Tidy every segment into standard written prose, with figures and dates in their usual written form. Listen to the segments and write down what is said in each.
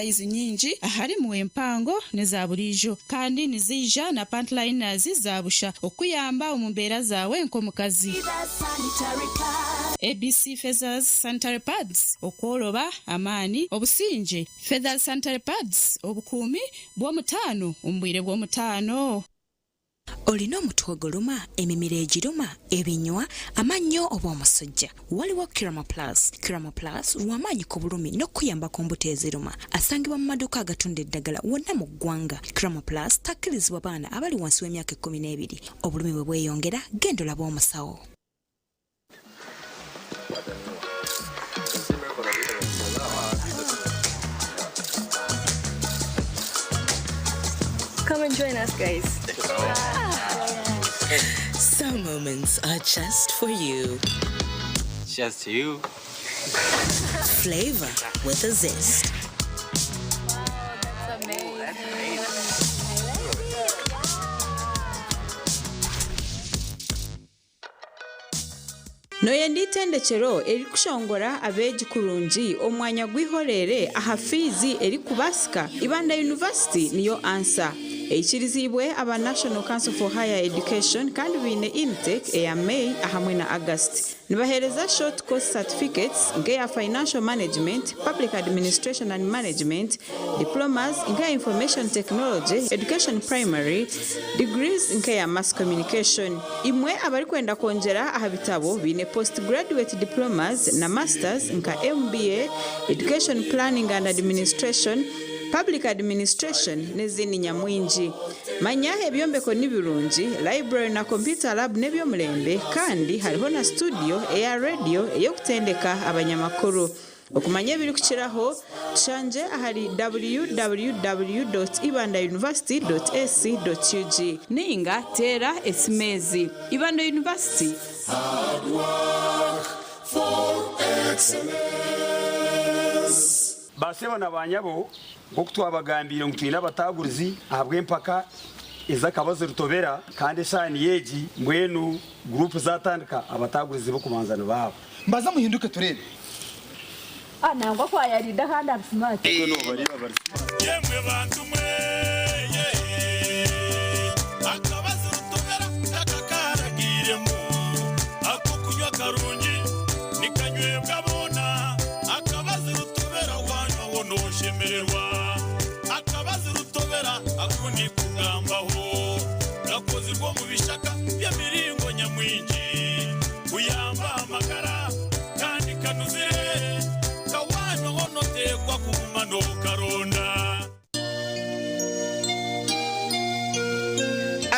Sayizi nyingi aharimu empango n'eza buriijo kandi niziija na pant liners za busha okukuyamba omu mbeera zaawe nk'omukazi. ABC Feathers Sanitary Pads, Okworoba, amaani, obusingye. Feathers Sanitary Pads, Obukuumi bw'omutaano omu bwire bw'omutaano. Olina omutwe oguluma, emimiro egiruma, ebinywa, amannyo oba omusujja? Waliwo Kiramo Plus. Kiramo Plus lw'amaanyi ku bulumi n'okukuyamba ku mbuto eziruma. Asangibwa mu maduuka agatunda eddagala wonna mu ggwanga. Kiramo Plus takkirizibwa baana abali wansi w'emyaka ekkumineebiri. Obulumi bwe bweyongera, genda olabe omusawo. Come and join us, guys. Some moments are just for you. Just you. Flavor with a zest. Nooyenda eitendekyero erikushongora abeegi kurungi omu mwanya gw'eihoreere aha fiizi erikubaasika? Ibanda University niyo ansa. Eikiriziibwe aba National Council for Higher Education kandi baine intake eya May ahamwe na August. Nibaheereza short course certificates nk'eya Financial Management, Public Administration and Management, Diplomas nk'eya Information Technology, Education Primary, Degrees nk'eya Mass Communication. Imwe abarikwenda kwongyera aha bitabo baine Post Graduate Diplomas na Masters nka MBA, Education Planning and Administration, Public Administration n'ezindi nyamwingi. Manya ebyombeko ni birungi, library na computer lab n'eby'omurembe kandi hariho na studio eya radio ey'okutendeka abanyamakuru. Okumanya ebirikukiraho, tushangye ahari www dot ibanda university dot ac dot ug nainga teera esimu ezi, Ibanda University. Hard work for excellence. Baasebo na baanyabo, nk'oku twabagambiire ngu twine abataagurizi ahabw'empaka ez'akabazo Rutobera kandi eshaaha niyo egi, mbwenu guruupu zaatandika, abataagurizi b'okubanza nibaaba. Mbaza muhinduke tureebe. Ah nangwa kwayarinda ahandi ari smart. Yemwe bantu mwe yee, akabazi Rutobera takakaragiiremu, ak'okunywa karungi nikanywebwa boona, akabazi Rutobera wanywaho noshemererwa, akabazi Rutobera aku ndikugambaho kakozirwe omu bishaka by'emiringo nyamwingi kuyamba amagara kandi kanuzire, ka wanywaho noteekwa kuguma nokaronda.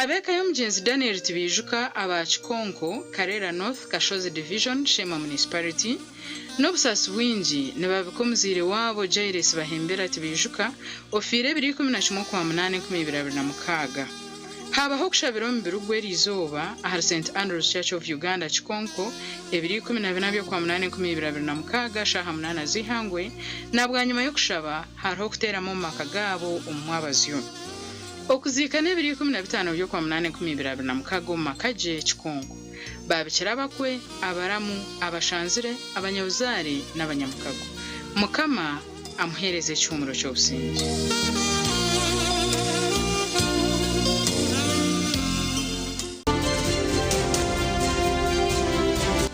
Ab'eka y'omugyenzi Daniel Tibaijuka aba Kikonko, Karera North, Kashozi Division, Sheema Municipality, n'obusaasi bwingi nibabika omuzaire waabo Jairus Bahembera Tibaijuka ofiire ebiro 11 Okwamunaana 2026. Haabaho okushabira omubiri gwe eriizooba ahari Saint Andrew's Church of Uganda Kikonko ebiro 14 by'Okwamunaana 2026 shaaha munaana z'eihangwe na bwanyima y'okushaba hariho okuteeramu omu maka gaabo omu mwabazyo. Okuziika n'ebiro 15 by'Okwamunaana 2026 omu maka gye Kikonko. Baabikira abakwe, abaramu, abashanzire, abanyabuzaare n'abanyamukago. Mukama amuheereze ekihuumuro ky'obusingye.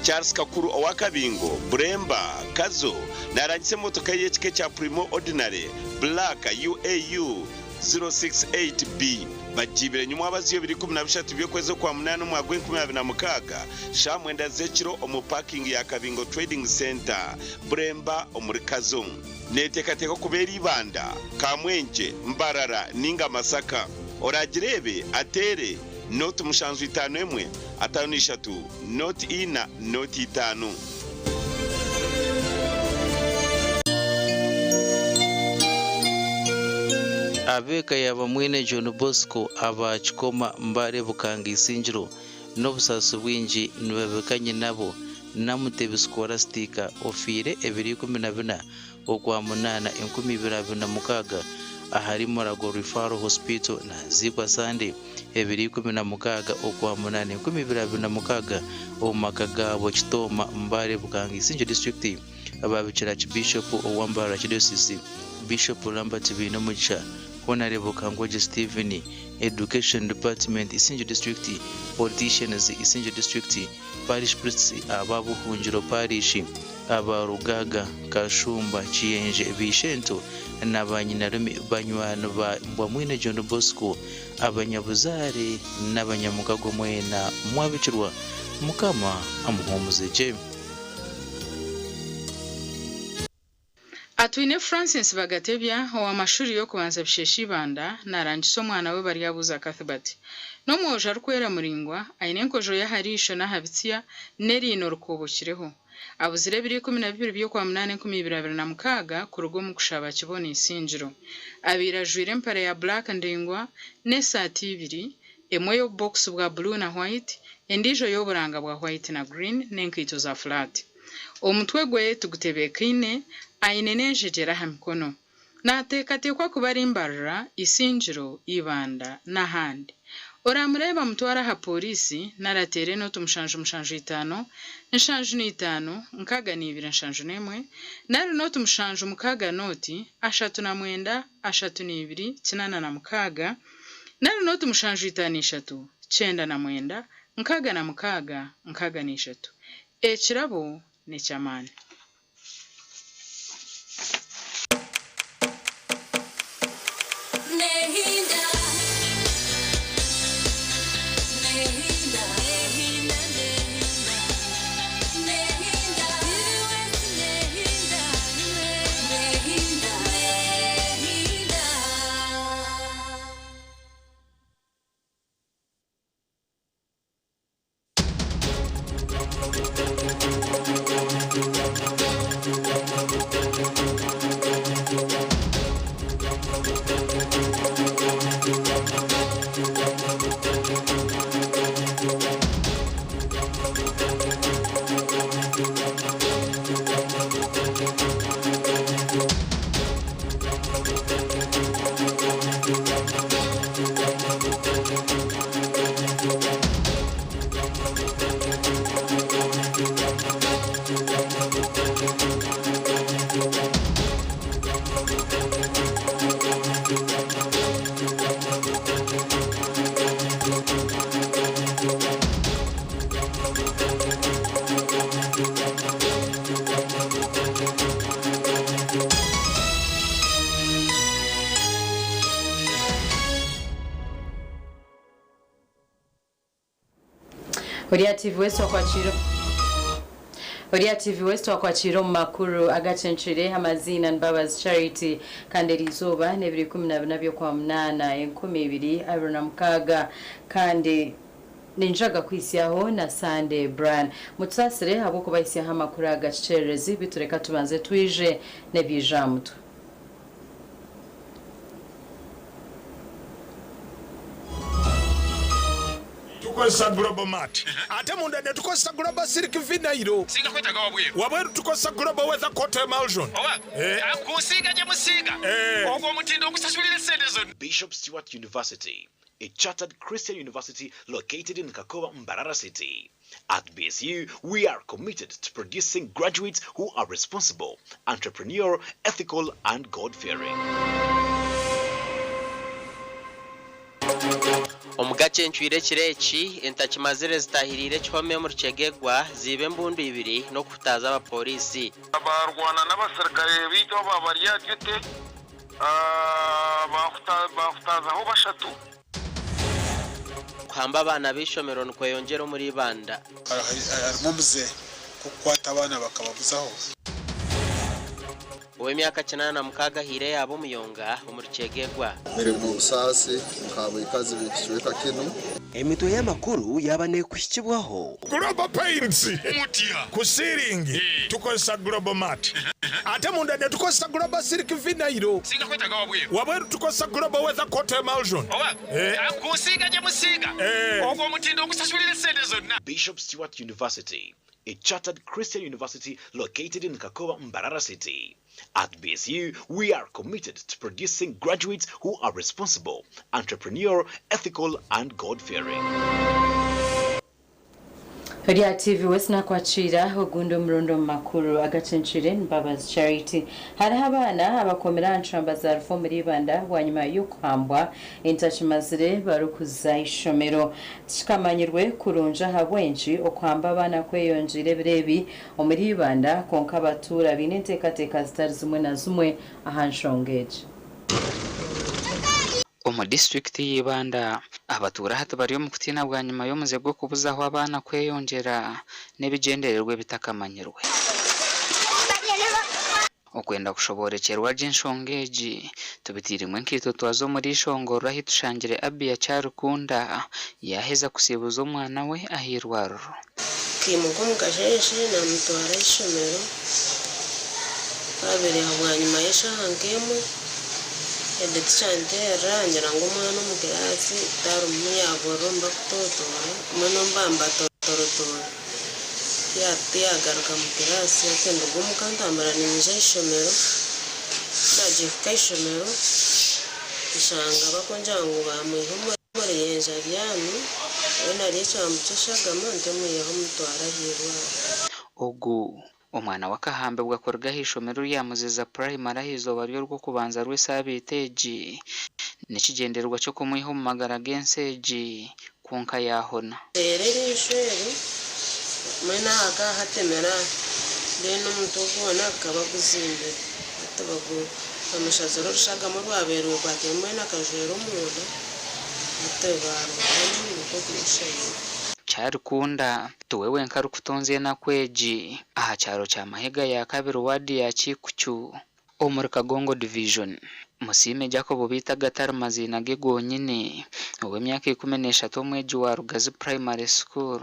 Charles Kakuru owa Kabingo, Buremba, Kazo, naarangisa emotoka ye y'ekika ekya Premio Ordinary Black UAU 068B. Bagiibire nyuma abaziyo biri 13 by'okwezi Okwamunaana omwaka gw'enkumi abiri na mukaaga, shaaha mwenda z'ekiro omu paakingi ya Kabingo Trading Centre, Buremba omuri Kazo. Neeteekateeka okubeera Ibanda, Kamwengye, Mbarara nainga Masaka. Oraagireebe ateere nooti mushanju itaano emwe, ataano na ishatu, nooti ina, nooti itaano. Ab'eka ya Bamwine John Bosco aba Kikoma, Mbale, Bukanga Isingiro n'obusaasi bwingi nibabika nyinabo Namutebi Scholastica ofiire ebiro 14 Okwamunaana 2026 ahari Mulago Referral Hospital naziikwa Sande ebiro 16 Okwamunaana 2026 omu maka gaabo Kitooma, Mbale, Bukanga Isingiro District. Abaabikira Archbishop owa Mbarara Archdiocese, Bishop Lambert Bainomugisha, Honarebo Kangwagye Stephen, Education Department Isingiro District, Politicians Isingiro District, Parish Priests aba Buhungiro Parish, aba Rugaga, Kashumba, Kiyenje, Baishento na banyinarume banywani ba Mbwamwine John Bosco, abanyabuzaare n'abanyamukago mwena mwabikirwa. Mukama amuhuumuze gye. Atwine Francis Bagatebya ow'amashuri y'okubanza Bisheshe Ibanda narangisa omwana we Baryabuuza Cuthbert. N'omwojo arikwera muraingwa, aine enkojo y'aha riisho n'aha bitsya n'eriino rikoobokireho. Abuzire ebiro 12 by'Okwamunaana 2026 kuruga omu kushaba Kibona Isingiro. Abaire ajwaire empare ya black ndaingwa n'esaati ibiri, emwe y'obubokisi bwa blue na white, endiijo y'oburanga bwa white na green n'enkaito za flat. Omutwe gwe tigutebeekaine, aine n'enjegyere aha mikono. Naateekateekwa kuba ari Mbarara, Isingiro, Ibanda n'ahandi. Oraamureeba mutware aha pooriisi nari ateere enooti 775, 75, 62 71 nari nooti 76 nooti, 39, 32, 86 nari nooti 753, 99, 66, 63. Ekirabo n'eky'amaani. Oriya TV West wakwakira Oriya TV West wakwakira omu makuru agacencire amaziina Mbabazi Charity kandi eriizooba n'ebiro 14 by'Okwamunaana 2026 kandi ninjaga kwisyaho na Sunday Brian. Mutusaasire ahabw'okubahisyaho amakuru aga kikyererezi beitu reka tubanze twije n'ebiija aha mutwe. Tukozesa Global Mat ate munda netukozesa Global Silk Vinyl. Singa kwetaaga wabweru. Wabweru tukozesa Global Weather Coat Emulsion. Oba kunsiiga gye musiiga ogwo omutindo ogusasulira essente zonna. Bishop Stuart University, a chartered Christian university located in Kakoba, Mbarara City. At BSU, we are committed to producing graduates who are responsible, entrepreneurial, ethical, and God-fearing. Omu gacencwire ekiro eki, entakimazire zitaahiriire ekihome omuri Kyegegwa ziiba embundu ibiri n'okuhutaaza abapooriisi. Baarwana n'abaserukare baitu aba bari aha duty, baahutaazaho bashatu. Kuhamba abaana b'eishomero nikweyongyera omuri Ibanda. Harimu omuze gw'okukwata abaana bakababuzaho. Ow'emyaka 86 ahiire yaaba omuyonga omuri Kyegegwa. Biri mu busaasi nk'abaikazi b'ekicweka kinu. Emitwe y'amakuru yaaba neekuhikibwaho. Global Paints, Ku siiringi tukozesa Global Mat ate munda netukozesa Global Silk Vinyl. Wabweru tukozesa Global Weather Coat Emulsion. Kunsiiga gye musiiga ogwo omutindo ogusasulira esente zonna. Bishop Stuart University, a chartered Christian university located in Kakoba, Mbarara City. At BSU, we are committed to producing graduates who are responsible, entrepreneurial, ethical, and God-fearing. Rya TV West nakwakira ogundi omurundi omu makuru agacencire Mbabazi Charity. Hariho abaana abakomire aha ncwamba za rufu omuri Ibanda bwanyima y'okuhambwa entakimazire barikuza ishomero. Tikikamanyirwe kurungi ahabw'enki okuhamba abaana kweyongyeire ebiro ebi omuri Ibanda kwonka abatuura baine enteekateeka zitari zimwe na zimwe aha nshonga egi. Omu disiturikiti ya Ibanda, abatuura hati bari omu kutiina bwanyima y'omuze gw'okubuzaho abaana kweyongyera n'ebigyendererwa ebitakamanyirwe. Okwenda kushoboorekyerwa gye enshonga egi, tubiteiremu enkaito twaza omuri Ishongororo ahi tushangire Abia Kyarikunda yaaheza kusiibuza omwana we ah'eirwariro. Nkaimuka omu kasheeshe naamutwara aha ishomero. Ku aho bwanyima y'eshaaha nk'emwe, heeditica anteerera angira ngu omwana omu kiraasi tarimu yaaburira omu barikutootoora mbwenu omu baaba nibatorotoora tiyaagaruka mu kiraasi. Hati nduga omuka ntambura niinyija aha ishomero, ku naagiye kuhika aha ishomero nshanga barikungira ngu baamwiha omu. Omuruyenje abyami, weena arya ekyambu ky'eshagama, ntyo mwiheho mutware aha irwaro. Ogu omwana we akahambibwa kuruga aha ishomero rya Muziza Primary aha izooba ry'orwokubanza rw'esaabiiti egi n'ekigyendererwa ky'okumwiha omu magara g'ensi egi kwonka yaahona. Teera eriisho eri, mbwenu aha akahatemera aha, then omutwe gwona gukaba guzimbire. Hati bamushazire orushagama orwabaire rwekwataire mbwenu akajwera omunda, hati baaruruhamu nikwo kumushayira. Kyarikunda tiwe wenka arikutonzya enaku egi aha kyaro kya Mahega ya kabiri waadi ya Kyikucu omuri Kagongo Division. Musiime Jacob beitu agatari maziina ge gonyine, ow'emyaka 13 omwegi wa Rugazi Primary School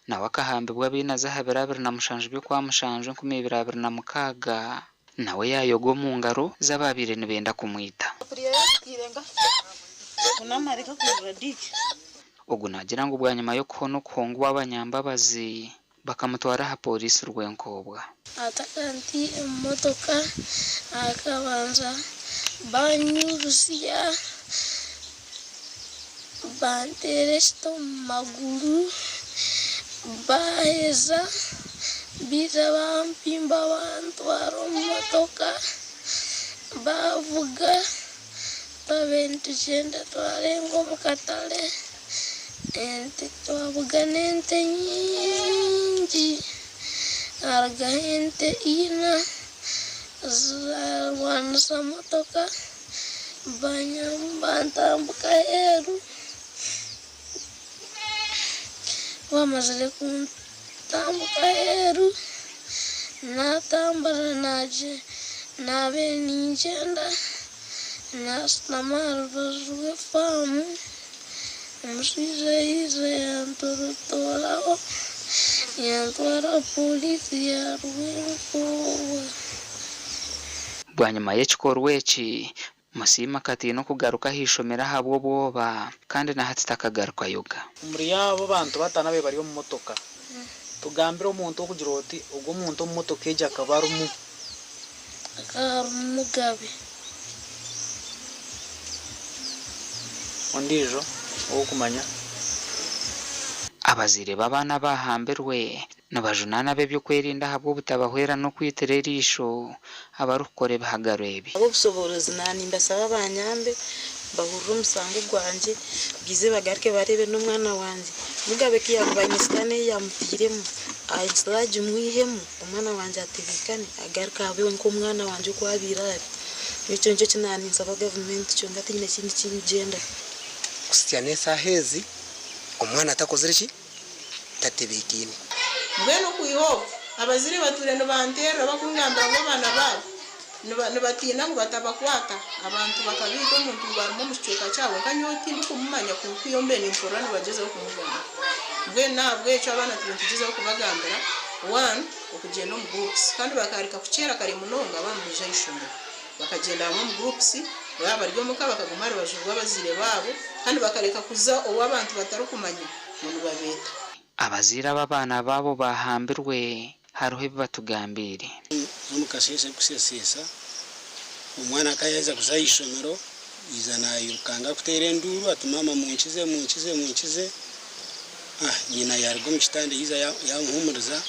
nawe akahambibwa abainazi aha biro 27 by'Okwamushanju 2026. Nawe yaayoga omu ngaro z'abaabaire nibenda kumwita. Ogu naagira ngu bwanyima y'okuhona okuhongwa abanyambabazi bakamutwara aha pooriisi Rwenkoobwa. Ataka nti omu motoka akabanza banyurusya banteera ekiti omu maguru baaheza baija bampimba bantwara omu motoka baavuga twabaire nitugyenda twarenga omu katare ente twabugana ente nyingi harugaho ente ina zarwanisa motoka bantambika aheeru bamazire kuntambika aheeru natambura nabaire ningyenda nashutama aha rubaju rw'efaamu omushaija yaija yantorotoraho yantwara aha pooriisi ya Rwenkoobwa. Bwanyima y'ekikorwa eki, Musiime akatiina okugaruka aha ishomero ahabw'obwoba kandi na hati takagarukayoga. Omuri abo bantu batano ababaire bari omu motoka, tugambire omuntu orikugira oti, Ogwo omuntu omu motoka egyo akaba arimu. Akaba arimu Mugabe. Ondiijo ou orikumanya? Abazaire b'abaana abaahambirwe nibajunaana ab'eby'okwerinda ahabw'obutabahwera n'okwitira eriisho abarikukora ebihagaro ebi. Ab'obushoboorozi naanimbasaba banyambe bahurire omushango gwangye, baije bagaruke bareebe n'omwana wangye. Mugabe ku yaakuba aine sitaane ei yaamutairemu, agimwihemu, omwana wangye atebeekane, agaruke abe nk'omwana wangye oku abaire ari. Ekyo nikyo eki naaninsaba gavumenti kyonka tihaine kindi ki ngyenda. Kuhitsya n'eshaaha ezi, omwana atakozire ki? Tatebeekaine. Mbwenu okwiha obwo, abazaire batwire nibanteerera bakungambira ngu abaana baabo nibatiina ngu batabakwata, abantu bakabaita omuntu ngu arimu omu kicweka kyabo nka nyowe tindikumumanya kwonka iyo mbe nimpurira nibagyezaho kumugamba. Mbwenu n'ahabw'ekyo abaana turiyo nitugyezaho kubagambira one okugyenda omu groups kandi bakareka kukyera kare munonga baaba nibaija aha ishomero bakagyenda hamwe omu groups baaba bari omuka bakaguma aha rubaju rw'abazaire baabo kandi bakareka kuza ou abantu batarikumanya ngu nibabeeta. Abazaire abu abaana baabo baahambirwe hariho ebi batugambiire. Omu kasheeshe kusheseesa, omwana akaba yaaheza kuza aha ishomero, yaija naayirukanga arikuteera enduuru ati, Maama munkize, munkize, munkize! Nyina yaaruga omu kitanda yaija yaamuhuumuriza.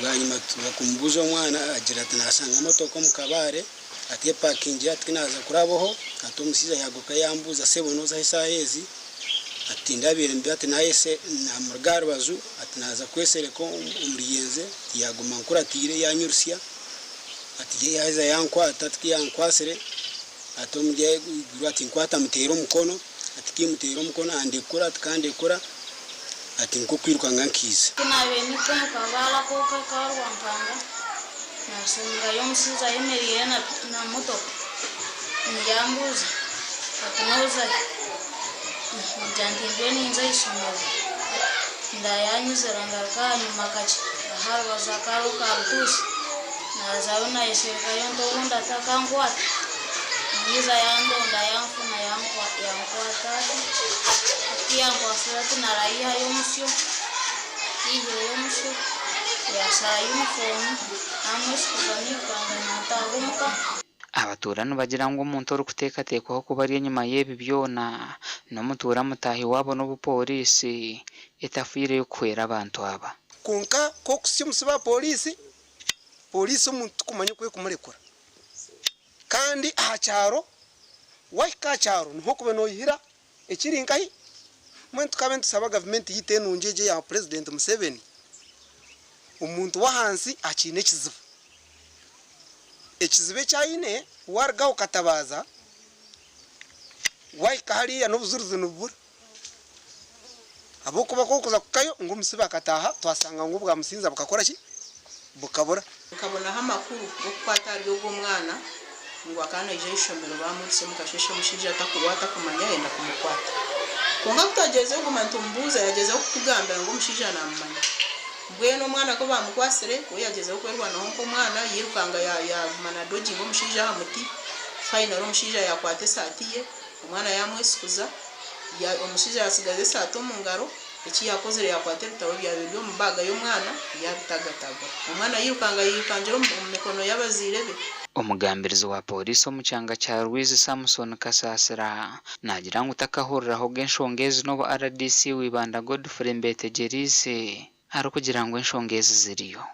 Bwanyima tuza kumubuuza omwana agira ati naashanga emotoka omu kabaare ati epakingire ati ku naaza kurabaho ati omushaija yaagaruka yambuuza sebo noozahi eshaaha ezi? Ati tindabaire mbi ati naayese naamuruga aha rubaju ati naaza kwesereka omu ruyenje ati yaaguma ankuratiire yaanyirutsya ati yaaheza yankwata ati ku yankwatsire ati omuri eiguru ati nkwata muteere omukono ati ku muteire omukono andekura ati ku andekura ati nikwo kwirukanga nkaija. Ku naabaire mpika omu kabaare ako aka Rwampanga, naashangayo omushaija ayemereire na motoka, yambuuza ati nooza hi? Naagira nti ndiyo ninza aha ishomero. Ndaayanyizire ngaruka ahanyima kakye aha rubaju akariho karutuusi, naazayo naayesherekayo nti obundi atakankwata. Yaija yandonda yanfuna yankwata ati, ku yankwatsire ati naarayihayo omusyo, ku yaihireyo omusyo yaashara yunifoomu naamweshukuza nairukanga naataaha omuka. Abatuura nibagira ngu omuntu orikuteekateekwaho kuba ari enyima y'ebi byona n'omutuura mutaahi waabo n'obu pooriisi etafiireyo kuhwera abantu aba. Kwonka ku okutsya omusibe aha pooriisi, pooriisi omuntu tikumanya oku ekumurekura. Kandi aha kyaro, wahika aha kyaro niho okuba noyihira ekiri nkahi? Mbwenu tukabe nitusaba gavumenti yaitu enungi egi eya Purezidenti Museveni, omuntu w'ahansi akiine ekizibu. Ekizibu eki aine, waruga aho okatabaaza, wahika hariya n'obujurizi nibubura. Ahabw'okuba ku orikuza kuhikayo ngu omusibe akataaha, twashanga ngu obwamusinza bukakora ki? Bukabura. Nkabonaho amakuru g'okukwata ahari ogwo mwana ngu akaba naija aha ishomero baamwitsya omu kasheeshe omushaija atakurwa atakumanya yayenda kumukwata. Kwonka ku twagyezeho kuguma nitumubuuza yagyezaho kutugambira ngu omushaija naamumanya. Mbwenu omwana ku baamukwatsire we yagyezaho kwerwanaho nk'omwana yairukanga yaaguma nadoginga omushaija aha muti finally omushaija yaakwata esaati ye Omwana yaamwesikuza, ya omushaija yaatsigaza esaati omu ngaro, eki yaakozire yaakwata ebitabo ebyabaire biri omu baaga y'omwana yaabitagatagura. Omwana yairukanga yairukangira omu omu mikono y'abazaire be. Omugambirizi wa Pooriisi omu kyanga kya Rwizi, Samson Kasasira naagira ngu takahurirahoga enshonga ezi n'obu rdc w'Ibanda Godfrey Mbetegyereize arikugira ngu enshonga ezi ziriyo.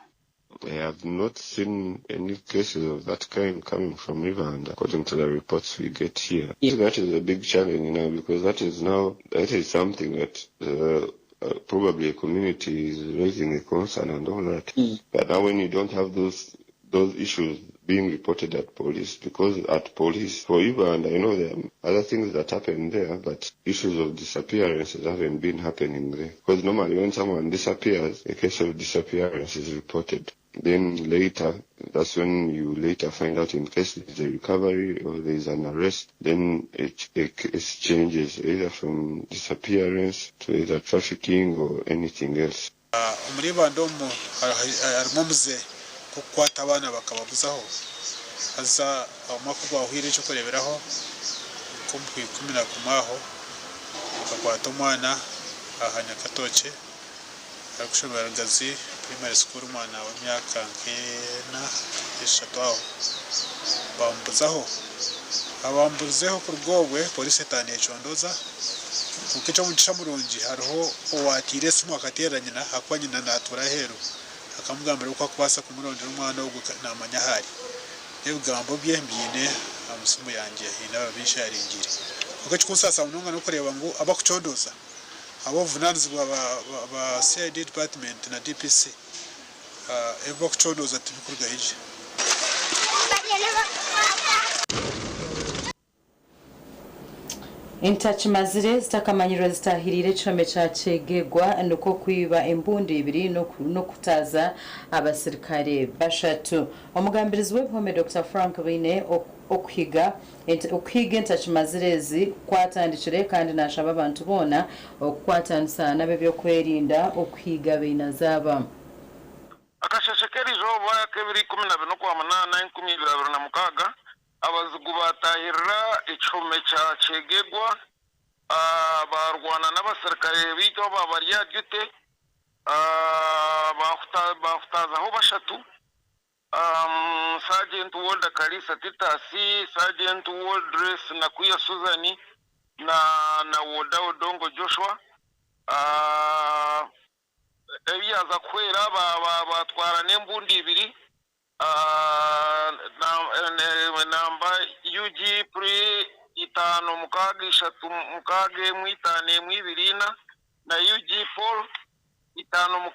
I have not seen any cases of that kind coming from Ibanda according to the reports we get here. That is a big challenge now because that is now that is something that uh, uh, probably a community is raising a concern and all that. But now when you don't have those those issues being reported at police, because at police for Ibanda, I know there are other things that happen there, but issues of disappearances haven't been happening there. Because normally when someone disappears, a case of disappearance is reported. Then later, that's when you later find out in case there's a recovery or there's an arrest, then it, a case changes either from disappearance to either trafficking or anything else. Omuri Ibanda omu harimu omuze gw'okukwata abaana bakababuzaho haza omwaka ogwahweire eky'okureeberaho nk'omu kwikumi na kumwe aho bakakwata omwana aha Nyakatookye arikushomera Rugazi Primary School omwana w'emyaka nk'ena eshatu aho bamubuzaho. Abamuburizeho kuruga obwe pooriisi etandikire kucondooza. Kwonka eky'omugisha murungi hariho owaataire esimu akateerera nyina ahakuba nyina naatuura aheeru akamugambira oku akubaasa kumurondera omwana ogwo naamanya ahu ari. N'ebigambo bye mbiine aha musimu yangye haine ababinsharingiire. Kwonka ekikunsaasa munonga n'okureeba ngu abakucondooza ab'obuvunaanizibwa ba CID department na DPC ebi bakucondooza tibikurugayo gye. Entakimazire zitakamanyirwe zitaahiriire ekihome kya Kyegegwa nikwo kwiba embundu ibiri n'okutaaza abasirikare bashatu. Omugambirizi w'ebihome Dokita Frank Baine okuhiga okuhiga entakimazire ezi kwatandikire kandi nashaba abantu boona okukwatanisa n'ab'ebyokwerinda okuhiga abainazi aba. Akasheeshe k'erizooba k'ebiro 14 Okwamunaana 2026, Abazigu baataahirira ekihome kya Kyegegwa, baarwana n'abaserukare baitu aba bari aha duty, baahutaazaho bashatu, Sergeant Walder Kaliisa Titus, Sergeant Wardress Nakuya Susan na Warder Odongo Joshua. Ebyaza kuhwera baatwara n'embundu ibiri namba UG pre 5 6 6 1 5 1 2 4 na UG Paul 5 6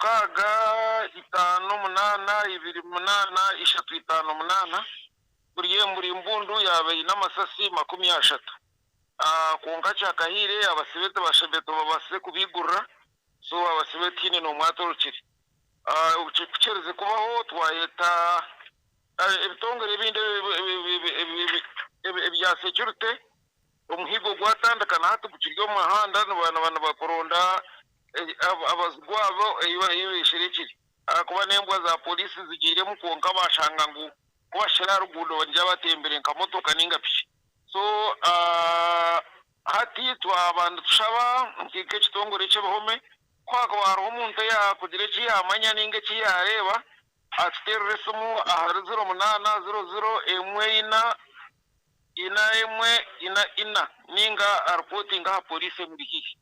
5 8 2 8 3 5 8 buri buri mbundu yaaba eine amasasi 30. Kwonka kyakahiire abasibe tibabasize kubigurira so abasibe tihaine n'omwe atorokire. Kukirize kubaho twayeta ebitongore ebindi ebya security omuhigo gwatandika na hati gukiri omu muhanda nibakuronda abazigu abo ei besherekire ahakuba n'embwa za poliisi zigiiremu kwonka bashanga ngu kubashira aha ruguudo nibaija batembere nka motoka ninga piki. So hati twaba nitushaba nk'ekitongore ky'ebihome ku hakuba hariho omuntu eyaakugira eki yaamanya ninga eki yaareeba atuteerere esimu ahari 08 00 1 4 4 1 4 ninga aripootinge aha pooriisi emuri haihi.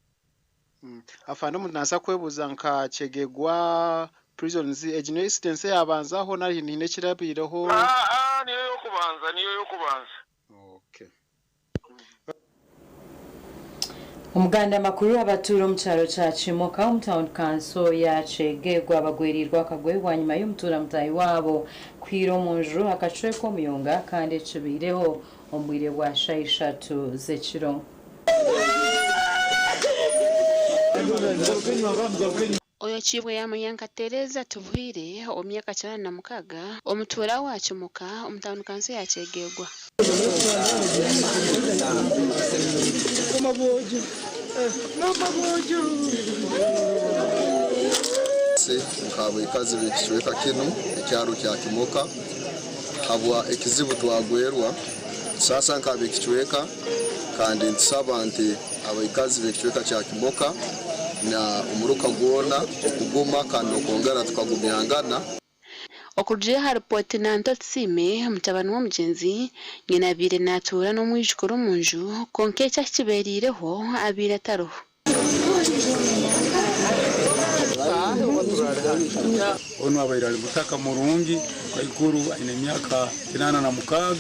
Afande omuntu nabaasa kwebuuza nka Kyegegwa Prisons egi niyo incidence eyabanzaho nari haine ekirabaireho? Aa niyo y'okubanza niyo y'okubanza. Omuganda amakuru abatuura omu kyaro kya Kimoka omu tauni kanso ya Kyegegwa bagwereirwe akagwe bwanyima y'omutuura mutaahi waabo kuhiira omu nju akacweka omuyonga kandi ekibaireho omu bwire bwa shaaha ishatu z'ekiro. Oyokiibwe yaamanya nka Tereza Tubuhaire ow'emyaka 86, omutuura wa Kimuka omu tauni kanso ya Kyegegwa. Nk'abaikazi b'ekicweka kinu ekyaro kya Kimoka habwa ekizibu twagwerwa sasa nk'ab'ekicweka kandi nitusaba nti abaikazi b'ekicweka kya Kimoka na omuruka gwona okuguma kandi n'okwongera tukagumyangana. Okurugiirira aha ripooti Nanto Tusiime, mutabani w'omugyenzi, nyina abaire naatuura n'omwijukuru omu nju kwonka eki akibereireho abaire atariho. Onu abaire ari mutaka murungi, mukaikuru aine emyaka 86,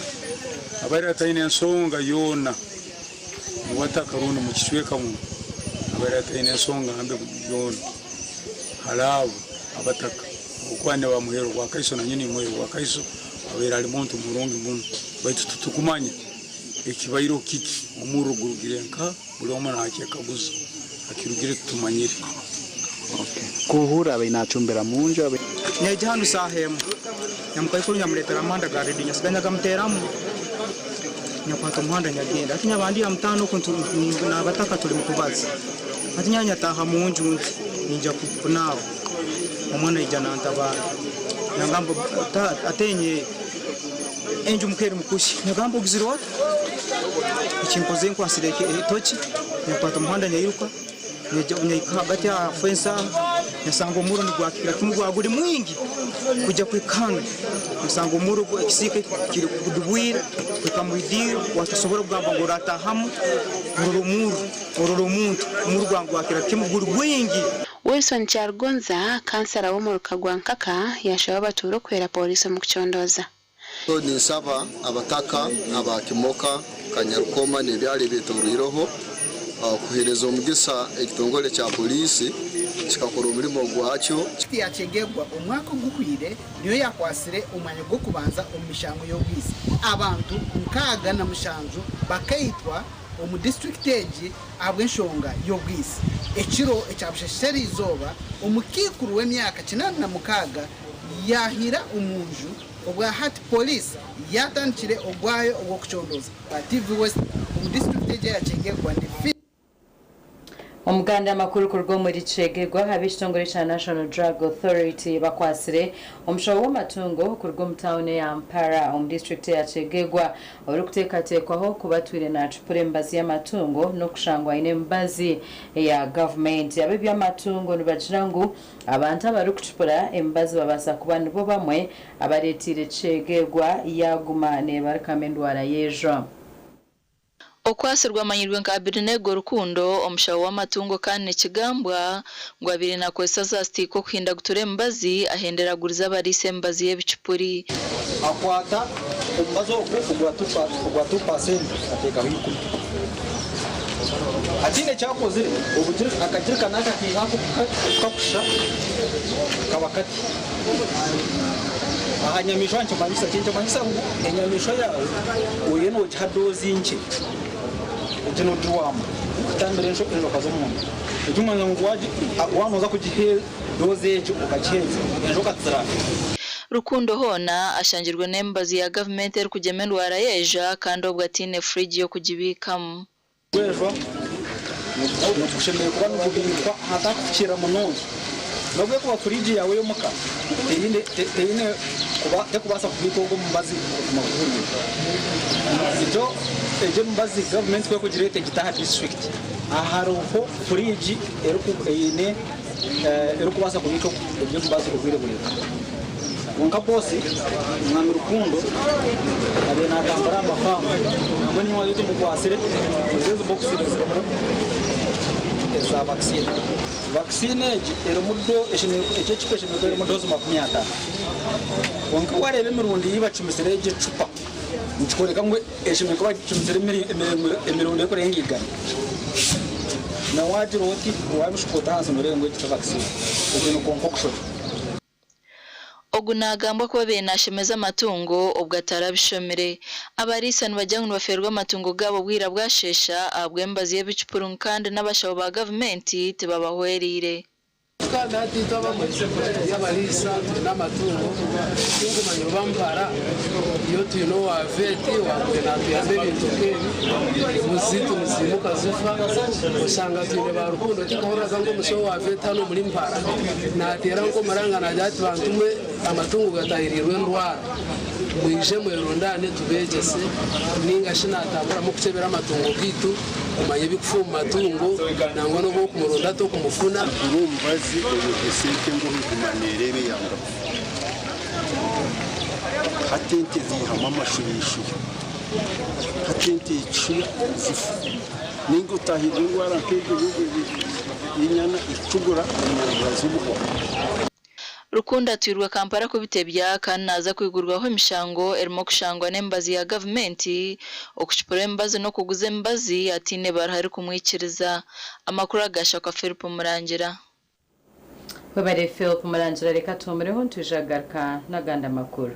abaire ataine ensonga yoona omubataka rundi omu kicweka munu, abaire ataine ensonga mbi yoona hali abo abataka. Habwokuba nibamuheera obwakaiso nanye nimuheera obwakaiso, abaire ali muntu murungi muno baitu titukumanya ekibaireho kiki, omurro gurugire nka? Buri omwe nakyekaguza akirugire titumanyire. Kuhurra abaire nacumbira munju. Nyaija hanu saaha emwe, nyamukaikuru nyamureetera amanda ga rediyo nyasiga nyagamuteeramu, nyakwata omuhanda nyagenda. Hati nyaba ndi aha mutaano oku n'abataka turi mukubaza. Hati nyaaba nyataaha munju nti niinyija kunaaba, omwana yaija nantabaara nangamba taata atenye enju muka erimu kushya. Nyagamba ogizire ota? Eki nkozire nkwasire etoki, nyakwata omuhanda nyairuka nyahika ahagati aha fensi aha, nyasanga omurro nigwakira kimwe gwaba guri mwingi kwija kuhika hanu, nyasanga omurro ekisiika kidubwire kuhika omu idiiro watasobora kugamba ngu oratahamu orore omurro, orore omuntu, omurro gwaba nigwakira kimwe guri gwingi. Wilson Kyarugonza, kansara w'omuruka gwa Nkaka yaashaba abatuura okuhwera pooriisi omu kucondooza. Ninsaba abataka aba Kimoka, Kanyarukoma n'ebyaro ebyetoroireho kuheereza omugisa ekitongore kya Poliisi kikakora omurimo gwakyo. Disiturikiti ya Kyegegwa omwaka oguhwire niyo yakwatsire omwanya gw'okubanza omu mishango y'obwitsi. Abantu 67 bakaitwa omu disiturikiti egi ahabw'enshonga y'obwitsi. Ekiro ekyabusheshe eriizooba, omukaikuru w'emyaka 86 yahiira omunju. Obwa hati Poliisi yaatandikire ogwayo ogw'okucondooza. TV West omu disiturikiti egi eya Kyegegwa ndi Philip. Omuganda amakuru kuruga omuri Kyegegwa, ab'ekitongore kya National Drug Authority bakwatsire omushaho w'amatungo kuruga omu tauni eya Mpara omu disiturikiti eya Kyegegwa orikuteekateekwaho kuba atwire naacupura emibazi y'amatungo n'okushangwa aine emibazi eya gavumenti. Ab'eby'amatungo nibagira ngu Abantu abarikucupura emibazi babaasa kuba nibo bamwe abareeteire Kyegegwa yaaguma neebarikamu endwara y'ejo. Okwasirwe amanyirwe nka Abednego Rukundo, omushaho w'amatungo kandi nikigambwa ngu abaire nakozesa za sitiika okuhindagutura emibazi ahendera agurize abariisa emibazi y'ebicupuri. Akwata omubazi ogwo ogwa tu paasenti ateekaho ikumi. Hataine eki akozire, akagirikani aka akaiha ako kakusha kaba kati. Aha nyamaishwa nikimanyisa ki? Nikimanyisa ngu enyamaishwa yaawe oriyo noogiha doozi nkye, egi noogirwama kutambira enjoka z'omunda. Ekirikumanyisa ngu waaba nooza kugiha doozi egyo okagiheeza, enjoka tiziraafe. Rukundo hoona ashangirwe n'emibazi ya gavumenti erikugyema endwara y'eja kandi obwo ataine furiji y'okugibiikamu. Ogwejwa gushemereire kuba nigubiikwa ahatarikufukiirira munonga. N'obu erikuba furiigi yaawe ey'omuka, teine kuba terikubaasa kubiika ogwo mubazi kuguma guhuriire. Nikyo egyo emibazi gavumenti ku erikugira eti egite aha disiturikiti, hariho furiigi eine erikubaasa kubiika egyo emibazi obwire buraingwa. Kwonka boosi, Mwami Rukundo abaire natambura aha mafaamu nangwa ninyowe ahi tumukwatsire ezi ezi bokisi zirimu eza vaccine. Vaccine egi erimu eki ecupa eshemereire kuba erimu doozi 50 kwonka wareeba emirundi ei bacumisire egi ecupa nikikworeka ngu eshemereire kuba bagicumisire emirundi erikurenga igana. Na wagira oti wabishuka oti ahansi noreeba ngu egi ti vaccine ogwo ni concoction. Ogu naagambwa kuba abaire naashemeza amatungo obwo atarabishomire. Abariisa nibagira ngu nibafeerwa amatungo gaabo obwira bwasheesha ahabw'emibazi y'ebicupuri ngu kandi n'abashaho ba gavumenti tibabahwereire. Kandi hati itwe abamwe turi abariisa twine amatungo, tinkumanya oba mpara yo twine owa veeti owaabaire naatuyamba ebintu nk'ebi, zaitu niziimuka zifa, oshanga twine ba rukundo tikahuriraga ngu omushaho wa veeti hanu omuri Mpara Naateera nk'omuranga naagira ati, Bantu mwe, amatungo gatahiriirwe endwara, mwije mwerundaane tubeegyese. Nainga shi naatamburamu kukyebera amatungo gaitu, kumanya ebirikufa omu matungo, nangwa n'obu okumuronda tokumufuna. Gura omubazi oyogyese ente ngu eguma neereeba eyanga kufa. Hati ente ziihamu amashurishure. Hati ente ekishuya zifa. Nainga otahirwe endwara nk'egyo y'enyana ekucugura enyambura z'obuhwa. Rukundo atwirwe Kampala kubitebya kandi naaza kwigurwaho emishango erimu okushangwa n'emibazi ya gavumenti, okucupura emibazi n'okuguza emibazi ataine baruha erikumwikiriza. Amakuru agashakwa Philip Murangira. Webare Philp Murangira reka tuhumureho nitwija kugaruka n'agandi amakuru.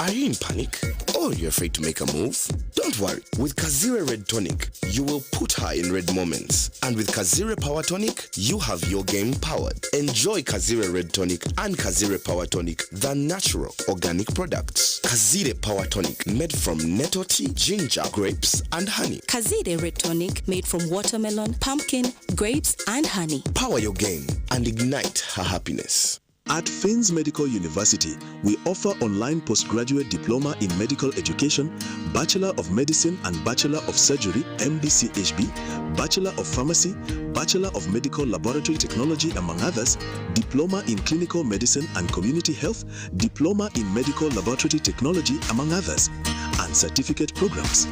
Are you in panic or you're afraid to make a move? Don't worry. With Kazire Red Tonic, you will put her in red moments. And with Kazire Power Tonic, you have your game powered. Enjoy Kazire Red Tonic and Kazire Power Tonic, the natural organic products. Kazire Power Tonic, made from nettle tea, ginger, grapes, and honey. Kazire Red Tonic, made from watermelon, pumpkin, grapes, and honey. Power your game and ignite her happiness. At Finns Medical University, we offer online postgraduate diploma in medical education, Bachelor of Medicine and Bachelor of Surgery, MBCHB, Bachelor of Pharmacy, Bachelor of Medical Laboratory Technology, among others, Diploma in Clinical Medicine and Community Health, Diploma in Medical Laboratory Technology, among others, and certificate programs.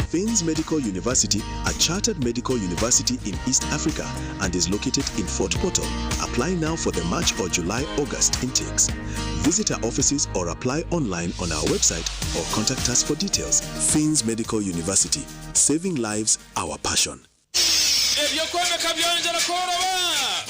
Finns Medical University, a chartered medical university in East Africa and is located in Fort Portal. Apply now for the March or July August intakes. Visit our offices or apply online on our website or contact us for details. Finns Medical University, saving lives, our passion. Eby'okwombeka byongyera kworoba!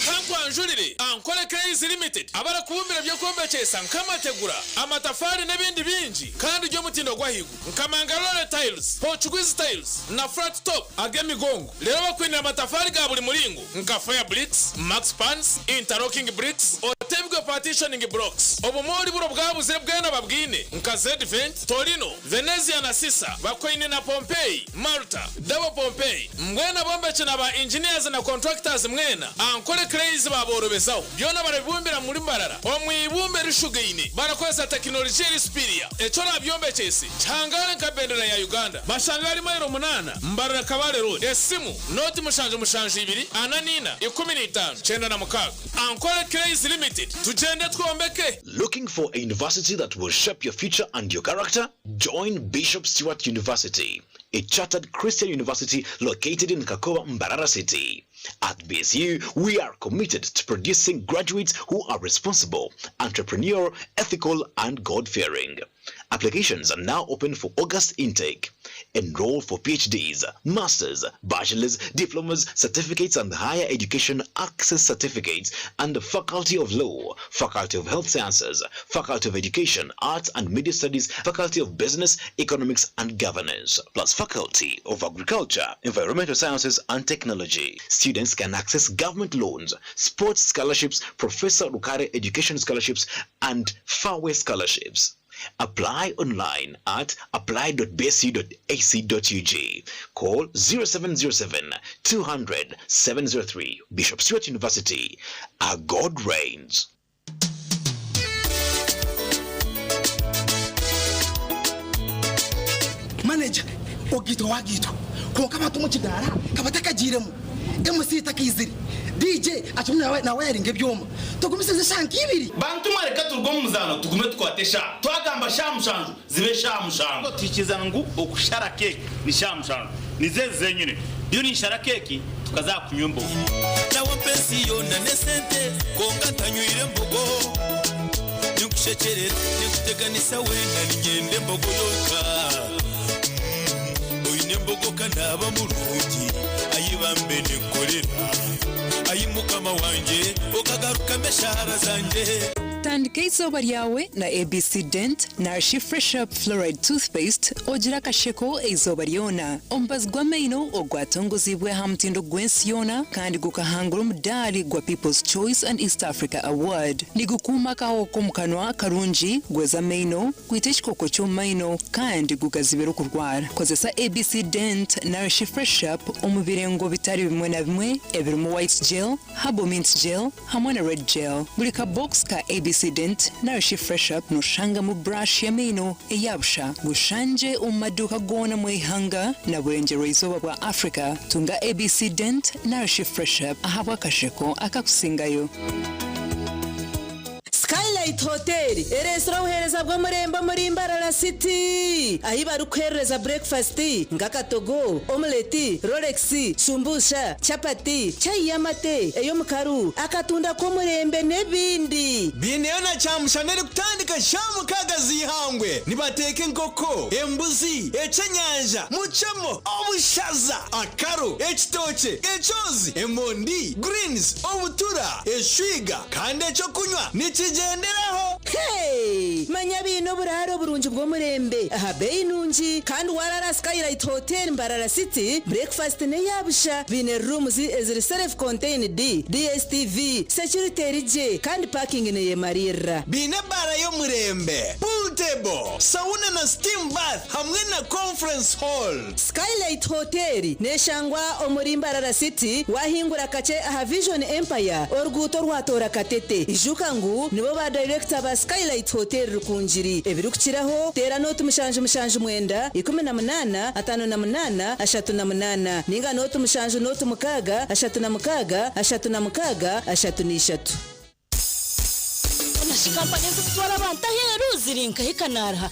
Kankwanjurire Ankole Clays Limited abarikubumbira eby'okwombekyesa nk'amategura, amatafaari n'ebindi bingi kandi by'omutindo gw'ahaiguru nka Mangalore Tiles, Portuguese Tiles na Flat Top ag'emigongo. Reero bakwinire amatafaari ga buri muringo nka Fire Bricks, Max Pans, Interlocking Bricks, Otebwe Partitioning Blocks. Obumoori buri obwabuzire bwena babwine nka Zedvent, Torino, Venezia na Sisa bakwaine na Pompeii, Malta, Double Pompeii. Mbwenu abombeki na ba engineers na contractors mwena, Ankole Clays baaborobezaho. Byona barabibumbira muri Mbarara omu ibumba erishugaine barakozesa tekinologiya eri superior. Eki orabyombekyese kihangare nka. bendera ya Uganda. Bashange ahari mailo munaana, Mbarara Kabale Road. Esimu, nooti mushanju mushanju ibiri, ana n'ina, 15, 96. Ankole Clays Limited, tugyende twombeke! Looking for a university that will shape your future and your character? Join Bishop Stuart University, a chartered Christian university located in Kakoba, Mbarara City. At BSU, we are committed to producing graduates who are responsible, entrepreneurial, ethical, and God-fearing. Applications are now open for August intake. Enroll for PhDs, Masters, Bachelors, Diplomas, Certificates and Higher Education Access Certificates and the Faculty of Law, Faculty of Health Sciences, Faculty of Education, Arts and Media Studies, Faculty of Business, Economics and Governance, plus Faculty of Agriculture, Environmental Sciences and Technology. Students can access government loans, sports scholarships, Professor Rukare Education Scholarships, and Fairway Scholarships. Apply online at apply.bsu.ac.ug. Call 0707 200 703. Bishop Stuart University. Our God reigns. Manager ogaitwa wagaitwa kwonka abantu omu kidaara ka batakagiiremu, MC takaizire, DJ akirimu nawayaringa ebyoma. Tugumisirize eshaaha nk'ibiri. Bantu mwe reka turuge omu muzaano tugume tukwate eshaaha. Twagamba shaaha mushanju zibe shaaha mushanju. Tuhikirizana ngu okushara keeki ni shaaha mushanju. Nizo ezi zenyine. Ndiyo ninshara keeki tukaza aha kunywa embogo. Nawe ampa ensi yoona n'esente kwonka ntanywire mbogo. Ninkushekyerera, ninkuteganisa weena niinyenda embogo yonka. Oine embogo ka naaba murungi, ayi bambe ninkukorera. Ayi Mukama wangye, okagarukamu eshaara zangye. Tandika eizooba ryawe na ABC Dent narishi Fresh Up Fluoride Toothpaste ogire akasheko eizooba ryona. Omubazi gw'amaino ogwatongoziibwe aha mutindo gw'ensi yoona kandi gukahangura omudaari gwa People's Choice and East Africa Award. Nigukuuma akahoho k'omu kanwa karungi, gweza amaino, gwita ekikooko ky'omu maino kandi gugazibira okurwara. Kozesa ABC Dent narishi Fresh Up omu birengo bitari bimwe na bimwe ebirimu White Gel, Herbal Mint Gel hamwe na Red Gel. Buri ka box ka ABC Dent narishi Fresh Up noshangamu brush y'amaino eya busha. Gushangye omu maduuka goona omu ihanga na burengyerwa-izooba bwa Africa. Tunga ABC Dent narishi Fresh Up ahabw'akasheko akakusingayo. Skylight Hotel ereetsire obuheereza bw'omurembe omuri Mbarara City ahi barikuheerereza burekifasiti nk'akatogo, omuleti, rolex, shumbusha, chapati, chai y'amate, ey'omukaru, akatunda k'omurembe n'ebindi. Baineyo na kyamushana erikutandika shaaha mukaaga z'eihangwe. Nibateeka enkoko, embuzi, ekyenyanja, mucemo, obushaza, akaro, ekitookye, ekyozi, emondi, greens, obutura, eshwiga kandi eky'okunywa nikigyenderaho. Hey! Manya baine oburaaro burungi bw'omurembe aha beeyi nungi kandi waraara Skylight Hotel Mbarara City, breakfast n'eya busha. Baine rooms eziri self contained, DSTV, security eri gye kandi parking neyemariirira. Baine ebaara y'omurembe, pool table, sauna na steam bath hamwe na conference hall. Skylight Hotel neshangwa omuri Mbarara City wahingura kakye aha Vision Empire oruguuto orwatoora Katete. Ijuka ngu nibo ba dayirekita ba Skylight Hotel Rukungiri. Ebirikukiraho teera nooti mushanju mushanju mwenda, 18, 58, 38 ninga nooti mushanju nooti mukaaga, 36, 36, 33. Mbwenu shi kampani ezirikutwara abantu aheeru ziri nkahi kanaaraha?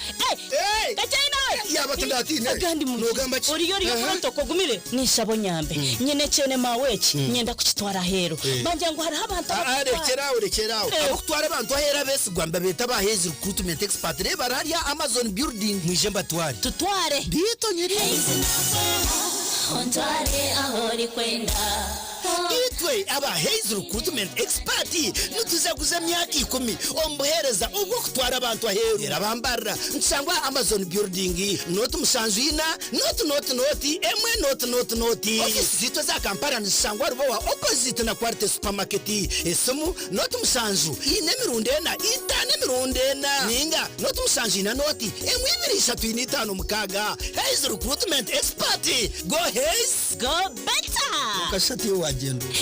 Eh! Kakyayina we! Yaaba tindatiine. Agandi mu Noogamba ki? Oriyo oriyo Aha. protocol ogumire ninshaba onyambe. Nyine ekyene maawe eki nyenda kukitwara aheeru. Bangira ngu hariho abantu Ah, ah, abarikutwara. rekyera aho rekyera aho. Eh. Abokutwara abantu aheeru abeesigwa nibabeeta aba Hays Recruitment Expert. Reeba bari hariya Amazon building. Mwije mbatware. Tutware. Biitu nyiri. Ontware ahu orikwenda. Itwe aba Hays Recruitment Expert nitujaguza emyaka ikumi omu buheereza obw'okutwara abantu aheeru. Reero abambarira nitushangwa aha Amazon Building, nooti mushanju ina, nooti nooti nooti, emwe nooti nooti nooti. Ofiisi zaitu eza Kampala nizishangwa Rubowa opposite na Quality Supermarket. Esimu, nooti mushanju ina emirundi ena, itaano emirundi ena, ninga nooti mushanju ina nooti emwe ibiri ishatu ina itaano mukaaga. Hays Recruitment Expert, go Hays! Go better! Okashusha tiiwe waagyenda ogu.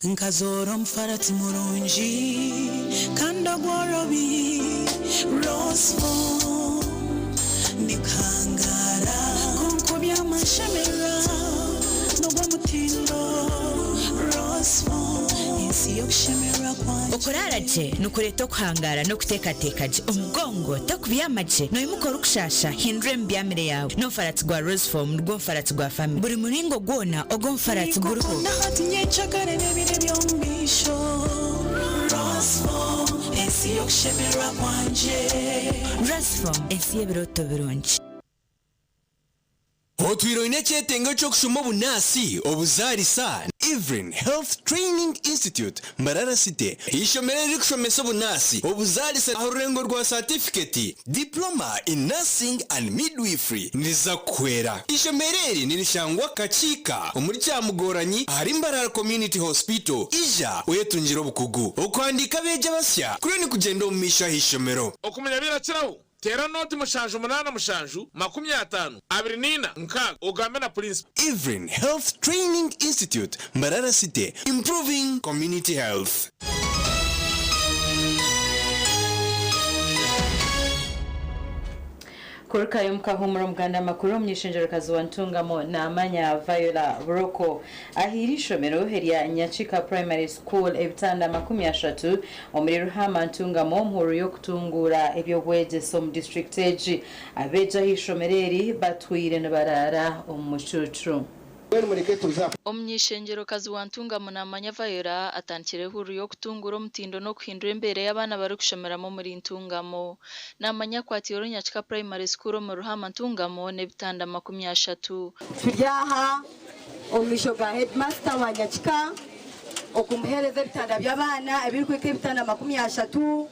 Nkazoora omufarati murungi kandi ogworobi, Rose Foam. y'okushemererwa n'ogw'omutindo Rosefom ensi y'okushemererwa kwangye. Okuraara gye nikureeta okuhangaara n'okuteekateeka gye. Omugongo tokubyama gye, noimuka orikushaasha, hindura emibyamire yaawe. N'omufaratsi gwa Roseform nigwo mufaratsi gwa famire. Buri muringo gwona ogw'omufaratsi guriho. Nikukunda hati nyekyakare n'ebiro eby'omu maisho Rosefom ensi y'okushemererwa kwangye. Roseform ensi y'ebirooto birungi. Otwire oine ekyetengo ky'okushoma obunaasi, obuzaarisa? Evelyn Health Training Institute, Mbarara City, eishomero eririkushomesa obunaasi, obuzaarisa aha rurengo rwa saatifiketi, Diploma in Nursing and Midwifery, niriza kukuhwera. Eishomero eri nirishangwa Kakiika omuri Kyamugoranyi ahari Mbarara Community Hospital. Ija oyetungire obukugu. Okuhandiika abeegi abasya kuriyo nikugyenda omu maisho aha ishomero. Okumanya birakiraho, teera nooti 7 8 7 50 24 6 ogambe na purinsipo. Evelyn Health Training Institute, Mbarara City, improving community health. Kurukayo mukahumura omuganda amakuru omunyishengyerakazi wa Ntungamo Namanya Viola Buroko ahaire eishomero erya Nyakika Primary School ebitanda 30 omuri Ruhama Ntungamo omuhururu y'okutunguura eby'obwegyese omu disiturikiti egi. Abeegi aha ishomero eri batwire nibaraara omu mucuucu. Omuny'eishengyero-kazi wa Ntungamo Namanya Viola atandikire ehururu y'okutunguura omutindo n'okuhindura embeera ei abaana barikushomeramu omuri Ntungamo. Namanya akwatiire Orunyakika Primary School omuri Ruhama Ntungamo n'ebitanda 30. Turi aha omu maisho ga Headmaster wa Nyakika okumuheereza ebitanda by'abaana ebirikuhika ebitanda 30.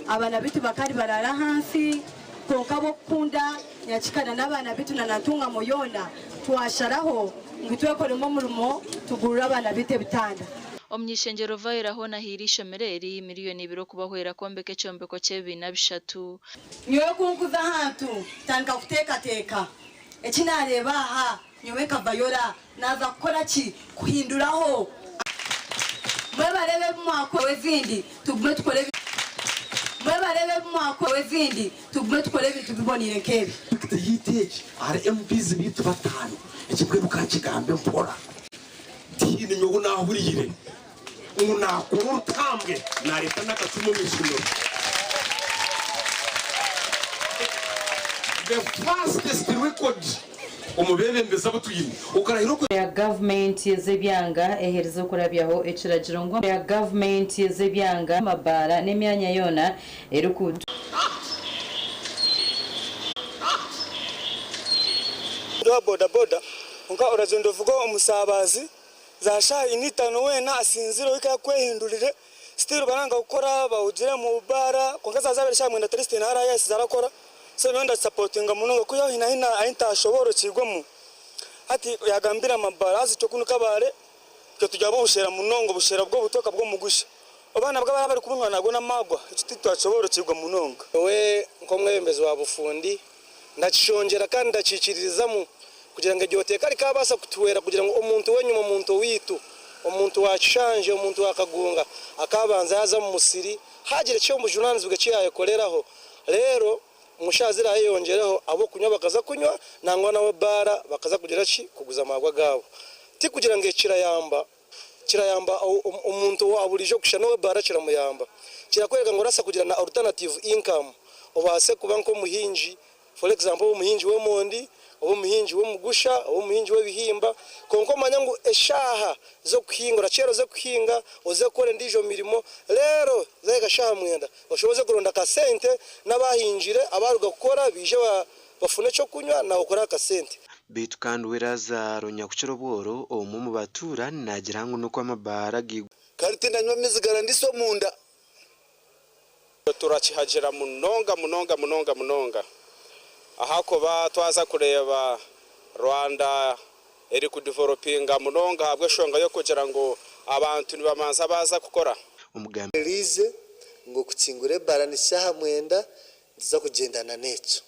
Abaana baitu bakaba nibaraara ahansi kwonka ahabw'okukunda Nyakika na n'abaana baitu na Ntungamo yoona twasharaho ngu twekoremu omurimo tugurire abaana baitu ebitanda. Omuny'eishengyero Viola hoona ahaire eishomero eri miriyoni ibiri okubahwera kwombeka ekyombeko ky'ebibiina bishatu. Nyowe ku nkuza ahantu ntandika kuteekateeka eki naareeba aha, nyowe nka Viola naaza kukora ki kuhinduraho? Mwebareebe ebi mwakora ezindi tugume tukore ebi Mwebareebe ebi mwakora ezindi tugume tukore ebintu biboneire nk'ebi. Tihiiti egi ahari MPs baitu bataano, eki mbwenu ka nkigambe mpora. Tihaine nyowe ou naahuriire ngu naakora orutambwe naareeta n'akacumu omu ishomero. The fastest record omu beebembezi abu twine, okarahira oku. Ya gavumenti ez'ebyanga eherize okurabyaho ekiragiro ngu ya gavumenti ez'ebyanga, amabaara n'emyanya yoona eriku. Ndi owa bodaboda kwonka oragyenda ovuge omusaabazi za shaaha ina itaano weena asinzire ohike akwehindurire still baranga kukora bahugire omu baara kwonka zaba zabaire shaaha mwenda at least nawe araba yahisize arakora so nyowe ndakisapotinga munonga kwihaho hiine ahi ntashoboorokiirwemu hati yagambire amabaara haza itwe kunu Kabale itwe turi ab'obushera munonga obushera bw'obutoka bw'omugusha Abaana bwe abaraba bari kubunywa nago n'amaarwa, ekyo titwakishoboorokyerwa munonga. Nyowe nk'omwebembezi wa Bufundi ndakishongyera kandi ndakiikiririzamu kugira ngu eryo teeka rikaabaasa kutuhwera kugira ngu omuntu w'enyima, omuntu owaitu, omuntu wa Kishanje, omuntu wa Kagunga akaabanza yaaza omu musiri haagira eky'obujunaanizibwa eki yaayekoreraho reero omu shaaha ziraayeyongyereho ab'okunywa bakaza kunywa nangwa n'ab'ebaara bakaza kugira ki? Kuguza amaarwa gaabo. Tikugira ngu eki kirayamba Kirayamba omuntu owa buriijo kusha n'owe baara kiramuyamba. Kirakwereka ngu orasa kugira na alternative income obaase kuba nk'omuhingi for example obe omuhingi w'emondi, obe omuhingi w'omugusha, obe omuhingi w'ebihimba kwonka omanye ngu eshaaha z'okuhinga orakyera oze kuhinga, oze kukora endiijo mirimo reero zahika shaaha mwenda oshube oze kuronda akasente n'abahingire abaruga kukora baije bafune ekyokunywa nawe okore akasente. Beitu kandi we Lazaro nyakukira obworo omwe omu batuura naagira ngu n'oku amabaara gaigwire. Kandi tindanywa maizi garandisa omunda. Turakihagira munonga munonga munonga munonga ahakuba twaza kureeba Rwanda eri kudevelopinga munonga ahabw'enshonga y'okugira ngu abantu nibamanza baaza kukora. Omugambi. Elise ngu okukingura ebaara ni shaaha mwenda Nituza kugyendana n'ekyo.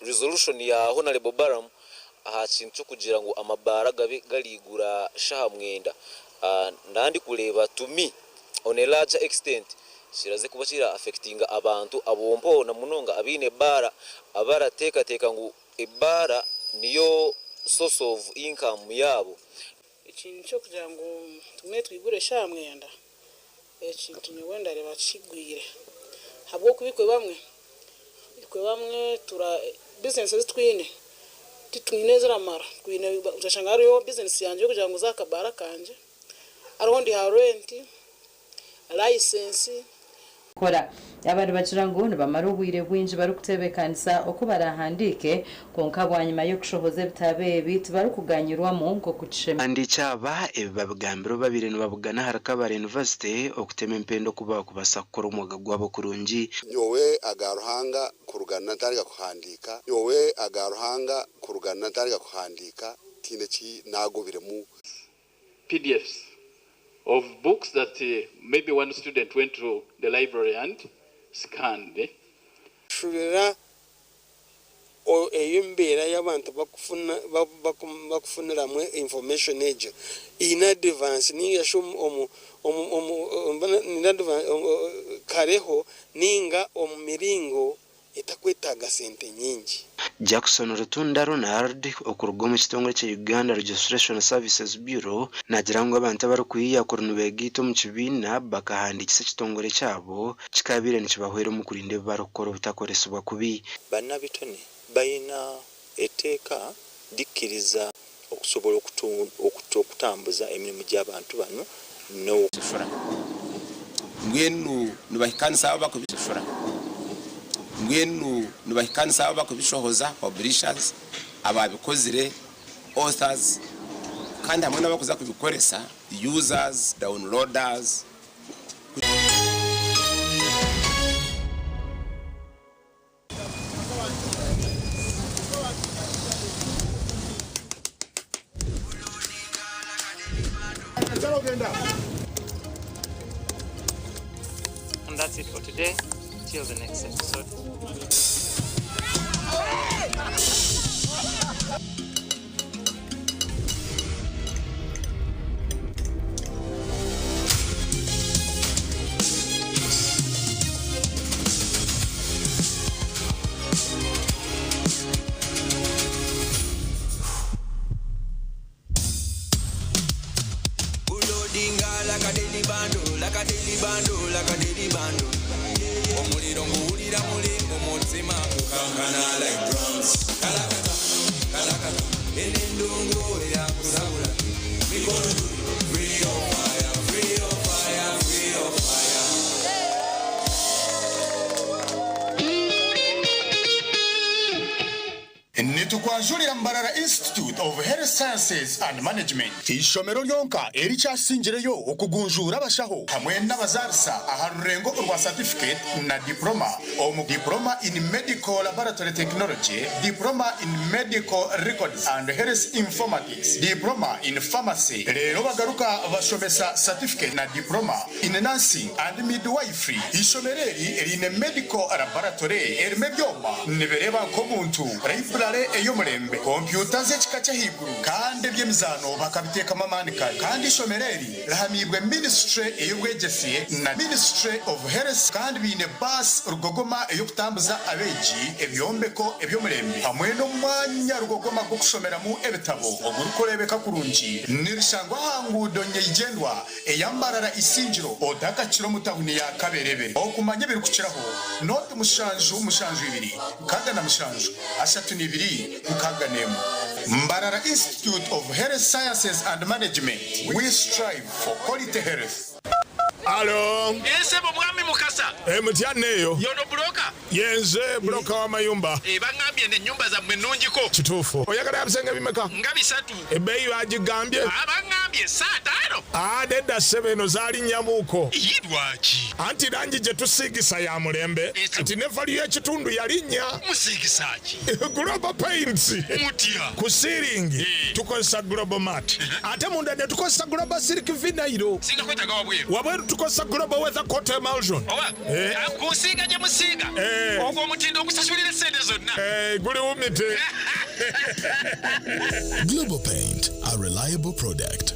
Resolution ya Honarebo Balaam aha kintu ky'okugira ngu amabaara gabe gariigura shaha mwenda ndandikureeba to me on a larger extent kiraze kuba kira affectinga abantu abompo na munonga abaine ebaara abarateekateeka ngu ebaara niyo source of income yaabo. Ekintu ky'okugira ngu tugume twigure eshaaha mwenda, ekintu nyowe ndareeba kigwire ahabw'okuba itwe bamwe, itwe bamwe tura bizinesi ezi twine titwine eziramara, twine oshanga hariho bizinesi yangye y'okugira ngu nguze akabaara kangye, hariho ndiha renti, layisensi. Kora. Aba nibagira ngu nibamara obwire bwingi barikuteebekanisa oku baraahandiike, kwonka bwanyima y'okushohoza ebitabo ebi tibarikuganyirwamu nk'oku kishemereire. Abahandiiki aba ebi babigambire obu babaire nibabugana ahari Kabale University okutema empenda oku baakubaasa kukora omwoga gwabo kurungi. Nyowe aga Ruhanga kuruga natandika kuhandiika Nyowe aga Ruhanga kuruga natandika kuhandiika tihaine ki naagobiremu. PDFs of books that maybe one student went to the library and scanned. Shurira eyo embeera y'abantu bakufuniramu information egyo in advance ninga shi omu kareho ninga omu miringo etakwetaaga sente nyingi. Jackson Rutunda Ronald okuruga omu kitongore kya Uganda Registration Services Bureau naagira ngu abantu abarikwiha kuri nibegaita omu kibiina bakahandiikisa ekitongore kyabo kikabaire nikibahwera omu kurinda ebi barikukora obutakoresibwa kubi. Bannabitone balina etteeka likkiriza okusobola okutambuza emirimu gy'abantu bano no. Mbwenu nibahikaanisa abo abakubishora. Mbwenu nibahikaanisa abo abakubishohoza, publishers, abaabikozire, authors, kandi hamwe n'abakuza kubikoresa, users, downloaders. And that's it for today. Till the next episode. Nitukwanjurira Mbarara Institute of Health Sciences and Management, eishomero ryonka erikyasingireyo okugunjuura abashaho hamwe n'abazaarisa aha rurengo orwa satifiketi na diporoma omu Diploma in Medical Laboratory Technology, Diploma in Medical Records and Health Informatics, Diploma in Pharmacy reero bagaruka bashomesa satifiketi na diporoma in Nursing and Midwifery. Eishomero eri riine Medical Laboratory erimu ebyoma nibireeba nk'omuntu, Library ey'omurembe, kompyuta z'ekika ky'ahaiguru kandi eby'emizaano bakabiteekamu amaani kare. Kandi eishomero eri rihamiibwe Ministry ey'obwegyese na Ministry of Health kandi baine baasi rugogoma ey'okutambuza abeegi, ebyombeko eby'omurembe hamwe n'omwanya rugogoma gw'okushomeramu ebitabo ogurikureebeka kurungi. Nirishangwa aha nguudo nyeigyendwa eya Mbarara Isingiro otakakira omu tawuni ya Kaberebere. Okumanya ebirikukiraho, nooti mushanju mushanju ibiri 67 32 61. Mbarara Institute of Health Sciences and Management, we strive for quality health. Alo. Eeh ssebo mwami Mukasa. Eeh mutya neeyo. Y'ono buloka? Yenze buloka w'amayumba. Eeh bangambye nti ennyumba zammwe nnungiko. Kituufu. Oyagala ya bisenge bimeka? Nga bisatu. Ebbeeyi baagigambye? Aah bangambye saataano. Aah nedda ssebo eno zaalinnyamuuko. Yii lwaki? Anti langi gye tusiigisa ya mulembe kati ne value y'ekitundu yalinnya. Musiigisa ki? Global Paints. Mutya? Ku siiringi tukozesa Global Mat ate munda ne tukozesa Global Silk Vinyl. Singa kwetaaga wabweru? Wabweru tukozesa Global Weather Coat Emulsion. Oba ku nsiiga gye musiiga ogwo omutindo ogusasulira essente zonna? Guli wumite. Global Paint, a reliable product.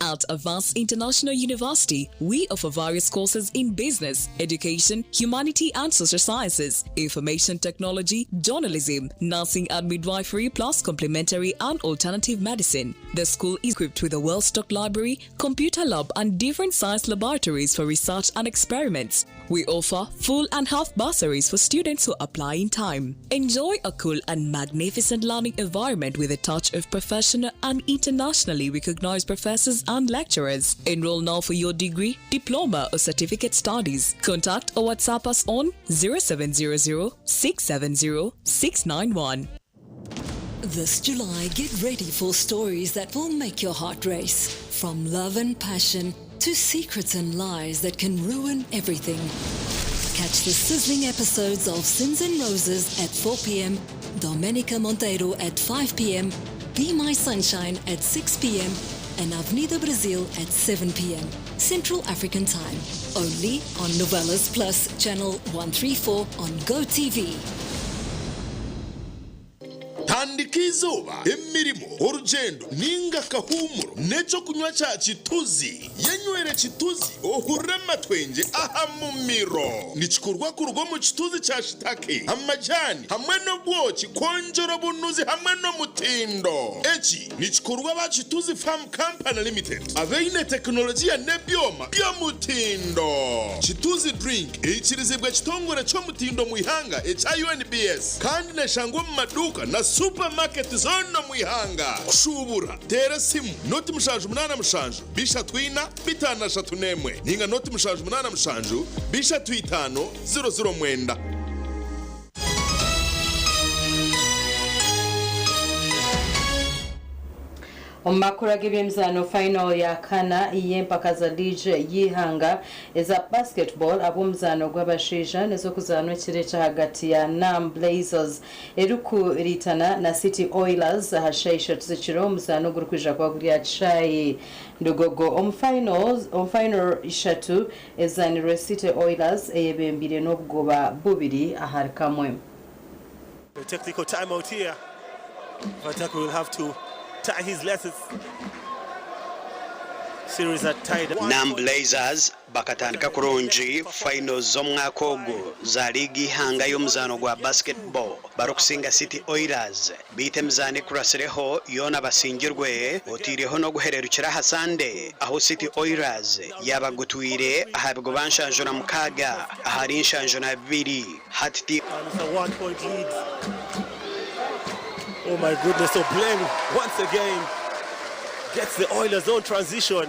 At Avance International University, we offer various courses in business, education, humanity and social sciences, information technology, journalism, nursing and midwifery, plus complementary and alternative medicine. The school is equipped with a well-stocked library, computer lab and different science laboratories for research and experiments. We offer full and half bursaries for students who apply in time. Enjoy a cool and magnificent learning environment with a touch of professional and internationally recognized professors and lecturers. Enroll now for your degree, diploma, or certificate studies. Contact or WhatsApp us on 0700 670 691. This July, get ready for stories that will make your heart race. From love and passion to secrets and lies that can ruin everything. Catch the sizzling episodes of Sins and Roses at 4 p.m., Domenica Monteiro at 5 p.m., Be My Sunshine at 6 p.m., and Avenida Brasil at 7 p.m. Central African Time. Only on Novelas Plus, Channel 134 on GoTV. Tandika izooba, emirimo, orugyendo ninga akahuumuro n'ekyokunywa kya Kituzi. Yenywere Kituzi ohurire amatwengye aha mumiro. Nikikorwa kuruga omu kituzi kya shitake, amajani hamwe n'obwoki kwongyera obunuzi hamwe n'omutindo. Eki nikikorwa aba Kituzi Farm Company Limited abaine tekinologiya n'ebyoma by'omutindo. Kituzi Drink eikirizibwe ekitongore ky'omutindo omu ihanga ekya UNBS kandi neshangwa omu maduuka na supamaketi zoona omu ihanga. Kushuubura, teera esimu 077 34 531 ninga 077 35 00 9. Omu makuru ag'ebyemizaano final ya kana y'empaka za liigi y'eihanga eza basketball ab'omuzaano gw'abashaija n'ez'okuzaanwa ekiro eky'ahagati ya Nam Blazers erikuriitana na City Oilers aha shaaha ishatu z'ekiro omuzaano ogurikwija kuba guri aha kishaayi Lugogo. Omu finals omu final ishatu ezaanirwe City Oilers eyebembeire n'obugoba bubiri ahari kamwe. A technical timeout here. Fataki will have to tie his laces. Series are tied. Nam Blazers bakatandika kurungi finals z'omwaka ogu za liigi y'eihanga y'omuzaano gwa basketball barikusinga City Oilers beitu emizaano ekuratsireho yoona basingirwe oteireho n'oguhererukire aha Sande ahu City Oilers yaabagutwire aha bigoba 76 ahari 72 hati ti And it's a 1 point lead. Oh my goodness, Obleng once again gets the Oilers on transition.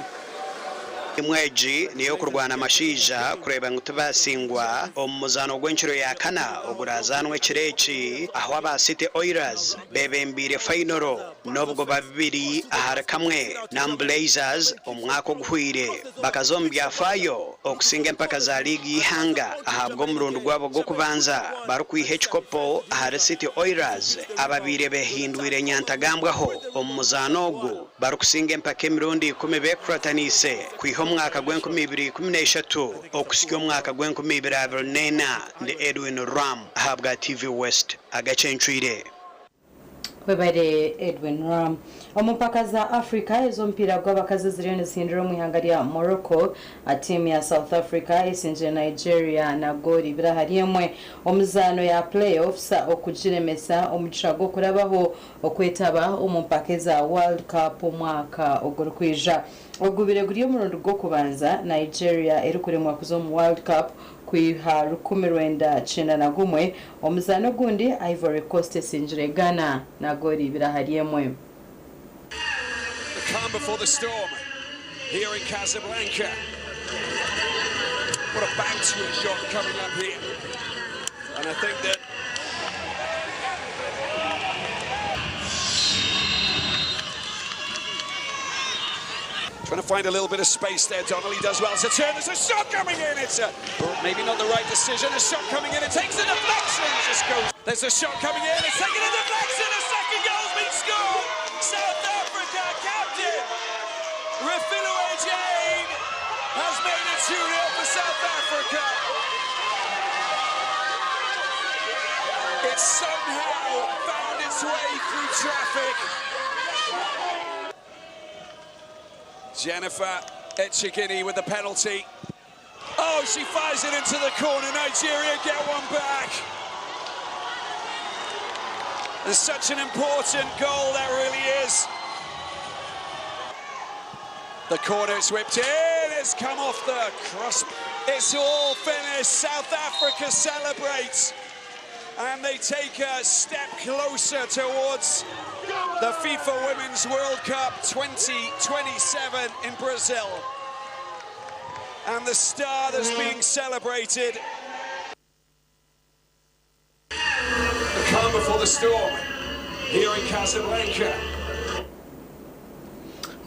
Emwe egi n'ey'okurwana amashaija kureeba ngu tibaasingwa omu muzaano gw'enkiro ya kana oguraazaanwe ekiro eki ahu aba City Oilers beebembeire fayinoro n'obugoba bubiri ahari kamwe na Blazers omwaka oguhweire bakaza omu byafaayo okusinga empaka za liigi y'eihanga ahabw'omurundi gwabo gw'okubanza barikwiha ekikopo ahari City Oilers ababaire behindwire nyantagambwaho omu muzaano ogu barikusinga empaka emirundi ikumi beekurataniise kwiha omwaka gw'enkumi ibiri ikumi n'eshatu okuhitsya omwaka gw'enkumi ibiri abiri n'ena. Ndi Edwin Ram ahabwa TV West agacencwire. Webare Edwin Ram. Omu mpaka za Africa ez'omupiira gw'abakazi eziriyo nizihindura omu ihanga rya Morocco, tiimu ya South Africa esingire Nigeria na goolo ibiri ahari emwe omuzaano ya play-offs okugiremesa omugisha gw'okurabaho okwetaba omu mpaka eza World Cup omwaka ogurikwija. Ogubire guri omurundi gw'okubanza Nigeria erikuremwa kuza omu World Cup kwiha 1991. Omuzaano ogundi Ivory Coast esingire Ghana na goolo ibiri ahari emwe. The calm before the storm here in Casablanca. What a backswing shot coming up here. And I think that trying to find a little bit of space there. Donnelly does well. It's a turn. There's a shot coming in. It's a, maybe not the right decision. A shot coming in. It takes a deflection. It just goes. There's a shot coming in. It's taken a deflection. A second goal's been scored. South Africa captain Refiloe Jane has made it 2-0 for South Africa. It somehow found its way through traffic. Jennifer Echegini with the penalty. Oh, she fires it into the corner. Nigeria get one back. And such an important goal that really is. The corner is whipped in. It's come off the cross. It's all finished. South Africa celebrates. And they take a step closer towards the FIFA Women's World Cup 2027 in Brazil. And the star that's being celebrated. The calm before the storm here in Casablanca.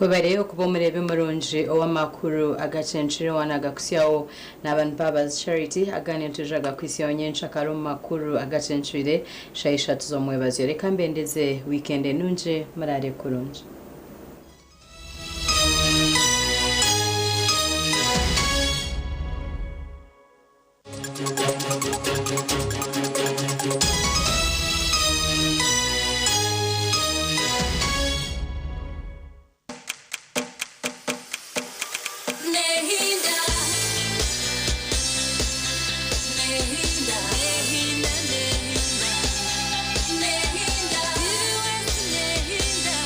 Webare okuba omureebi murungi ow'amakuru agacencire wana agakusyaho n'abantu Mbabazi Charity agandi nituja agakusyaho nyenkyakara omu makuru agacencire shaaha ishatu z'omwebazyo. Reka mbendeze wiikenda enungi muraare kurungi. Nehinda, Nehinda, Nehinda, Nehinda, Nehinda,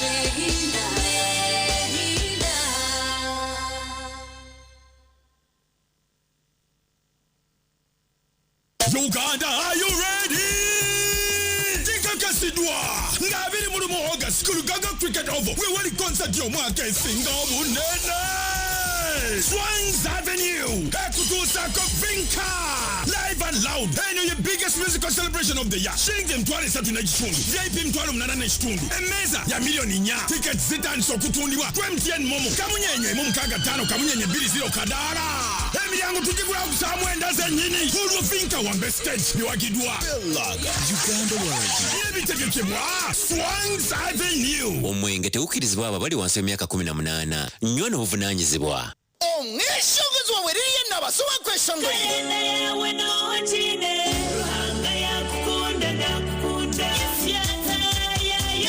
Nehinda, Nehinda. Uganda, are you ready? Tikakasidwa nga 21 August ku Lugaga Cricket Oval we wali concert y'omwaka esinga obunene. Swangz Avenue ekutuusaako Vinka live and loud. Eno ye biggest musical celebration of the year. Shilingi 3,500, VIP 8,500, emmeeza ya miliyoni 4. Tickets zitandise okutundibwa ku MTN MoMo kamunyenye mu 65 kamunyenye 20 kadaala. Emiryango tugigula ku ssaawa 9 zennyini. Olwo Vinka wambe stage biwagiddwa Belaga Uganda Warranty n'ebitegekebwa Swangz Avenue. Omwenge tegukkirizibwa abo abali wansi w'emyaka 18. Nywa n'obuvunaanyizibwa. Omweshongozi wawe ririya nabasoba kweshongoye.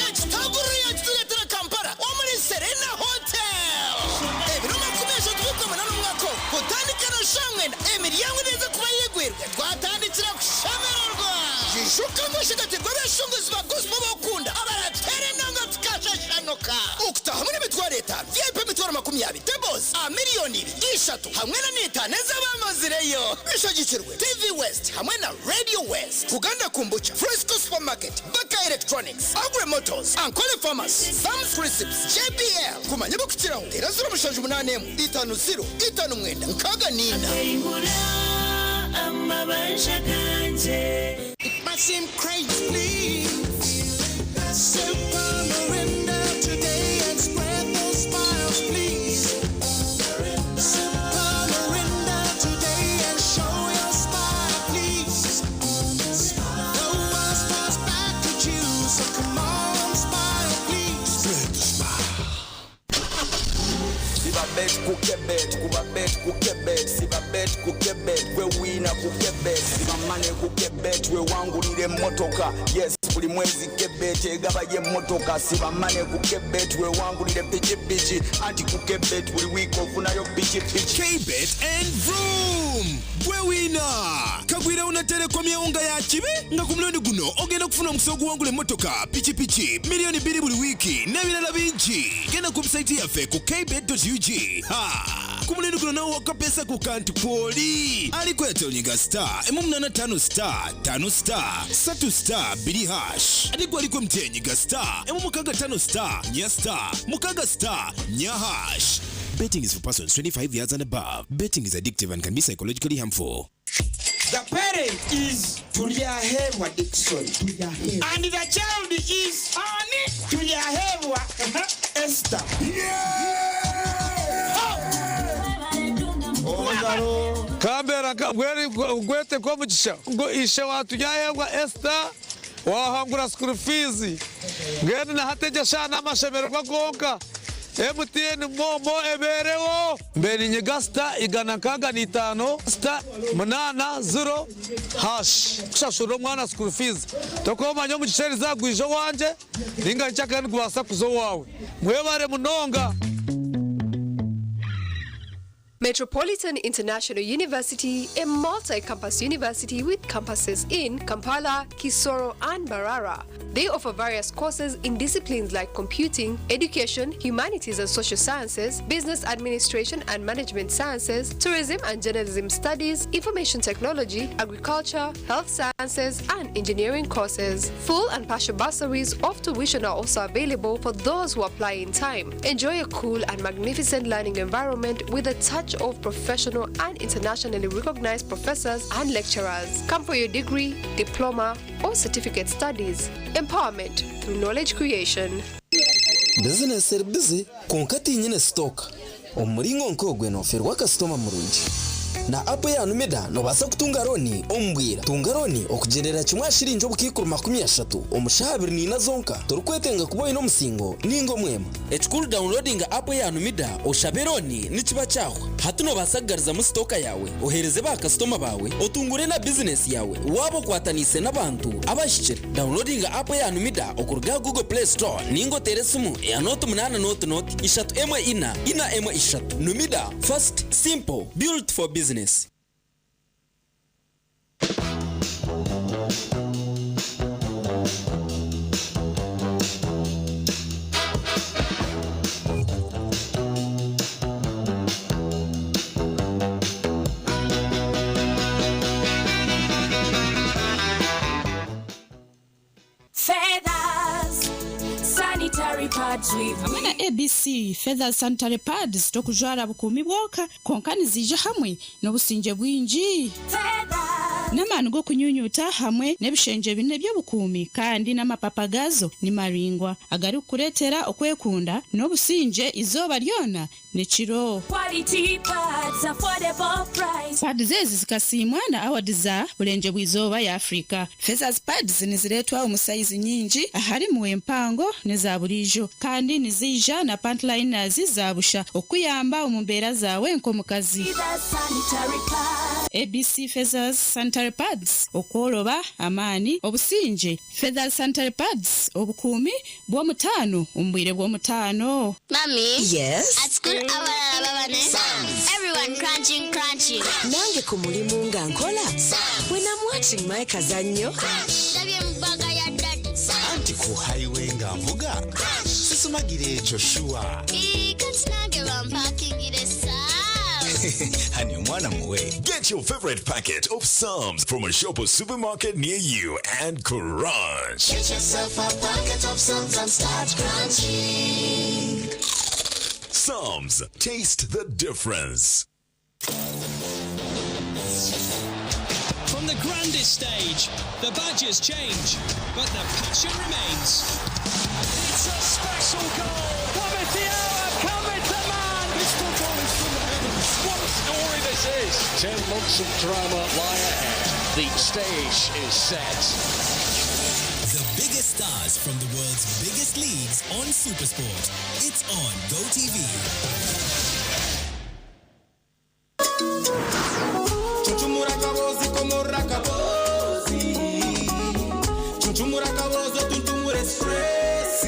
Ekitaguriro yakitureetera Kampala omuri Serena Hotel. Ebiro 30 by'Ukwamunana omwaka ogu kutandika na shaaha 9 emiryango neeza kuba yeigwirwe twatandikira kushemererwa. Ijuka ngu oshagatirwe abeshongozi ba gospel abokukunda abarateera enanga tukashashanuka. Okutaha hamwe n'emitwaro 50, VIP emitwaro 20, tables aha miriyoni 2, 3 hamwe na n'etaano ez'abamazireyo. Bishagikirwe TV West hamwe na Radio West, Uganda Kombucha, Fresco Supermarket, Baka Electronics, Agri Motors, Ankole Pharmacy, Sam's Recipes, JBL. Kumanya ebikukiraho teera 078 50 59 64. It might seem crazy, please. Sip on Mirinda today and spread those smiles, please. Sip on Mirinda today and show your smile, please. The world smiles back at you, so come on, smile, please. Spread the smile. Siba bet ku kebet, kuba bet ku kebet, siba bet ku kebet, we wina ku kebet, siba money ku kebet, we wangulire motoka. Yes, buli mwezi kebet egaba ye motoka, siba money ku kebet, we wangulire pikipiki, anti ku kebet buli week ofunayo pikipiki. Kbet and Vroom! Gwe wina! Kagwira una telecom yawunga ya kibi nga ku mulundi guno ogenda okufuna omukisa oguwangula emmotoka, pikipiki, miliyoni 2 buli wiiki n'ebirala bingi. Genda ku website yaffe ku kbet.ug. Ha! Ku mulundi guno nawe wakapesa ku kantu kwoli. Aliko yatonyiga star 185 star 5 star 3 star 2 hash. Ate gwe aliko MTN star 165 star 4 star 6 star 4 hash. Betting is for persons 25 years and above. Betting is addictive and can be psychologically harmful. The parent is Turyahebwa Dixon. And the child is Ani Turyahebwa Esther. Kambera ngwete komugisha ngo ishe wa Turyahebwa Esther wahangura school fees ngende nahategesha n'amashemererwa gonka MTN MoMo eberewo mbere nyega star 165 star 80 hash kushashura omwana school fees tokomanya omugisha erizagwija owangye ninga nkyakandi kubasa kuza owawe mwebare munonga. Metropolitan International University, a multi-campus university with campuses in Kampala, Kisoro, and Mbarara. They offer various courses in disciplines like computing, education, humanities and social sciences, business administration and management sciences, tourism and journalism studies, information technology, agriculture, health sciences, and engineering courses. Full and partial bursaries of tuition are also available for those who apply in time. Enjoy a cool and magnificent learning environment with a touch of professional and internationally recognized professors and lecturers. Come for your degree, diploma, or certificate studies. Empowerment through knowledge creation. Bizinesi eri busy kwonka tinyine sitoka. Omu muringo nk'ogwe noferwa kasitoma murungi. Na app ya Numida nobaasa kutunga looni omu bwira. Tunga looni okugyerera kimwe aha shiringi obukaikuru 30 omu shaaha 24 zonka. Torikwetenga kuba oine omusingo ninga omwema. Ekikuru downloadinga app ya Numida oshabe looni nikiba kyahwa. Hati nobaasa kugarizamu sitoka yaawe, oheereze baakasitoma baawe, otungure na bizinesi yaawe waaba okwataniise n'abantu abahikire. Downloadinga app ya Numida okuruga aha Google Play Store ninga oteere esimu eya 08 0 0 3 14 4 13. Numida, fast, simple, built for business. Feathers, sanitary pads with Hamwe na ABC Feathers Sanitary Pads tokujwara bukuumi bwonka kwonka niziija hamwe n'obusingye bwingi. N'amaani g'okunyunyuta hamwe n'ebishengye bina eby'obukuumi kandi n'amapapa gaazo ni maraingwa agarikukureetera okwekunda n'obusingye eizooba ryona n'ekiro. Quality pads, affordable price. Pads ezi zikasiimwa na awadi za Burengye bw'Eizooba ya Afrika. Feathers Pads nizireetwa omu sayizi nyingi aharimu empango n'eza buriijo kandi niziija na pant liners za busha okukuyamba omu mbeera zaawe nk'omukazi. Feathers sanitary pads. ABC Feathers Sanitary Pads, okworoba, amaani, obusingye. Feathers Sanitary Pads, obukuumi bw'omutaano omu bwire bw'omutaano. Mommy. Yes? At school, abalala baba ne. Everyone crunching, crunching. Nange ku mulimu nga nkola. When I'm watching my kazannyo. Ndabye mu bag ya daddy. Anti ku highway nga nvuga sisumagira ekyo sure. Ii, kati nange bampakingire Psalms. Hani omwana muwe. Get your favorite packet of Psalms from a shop or supermarket near you and crunch. Get yourself a packet of Psalms and start crunching. Psalms, taste the difference. From the grandest stage, the badges change, but the passion remains. It's a special goal. Cometh the hour, cometh the man. This football is from the heavens. What a story this is. 10 months of drama lie ahead. The stage is set. The biggest stars from the world's biggest leagues on Supersport. It's on GoTV. Chuchumura kabozi komora kabozi. Chuchumura kabozi tuntumure stress.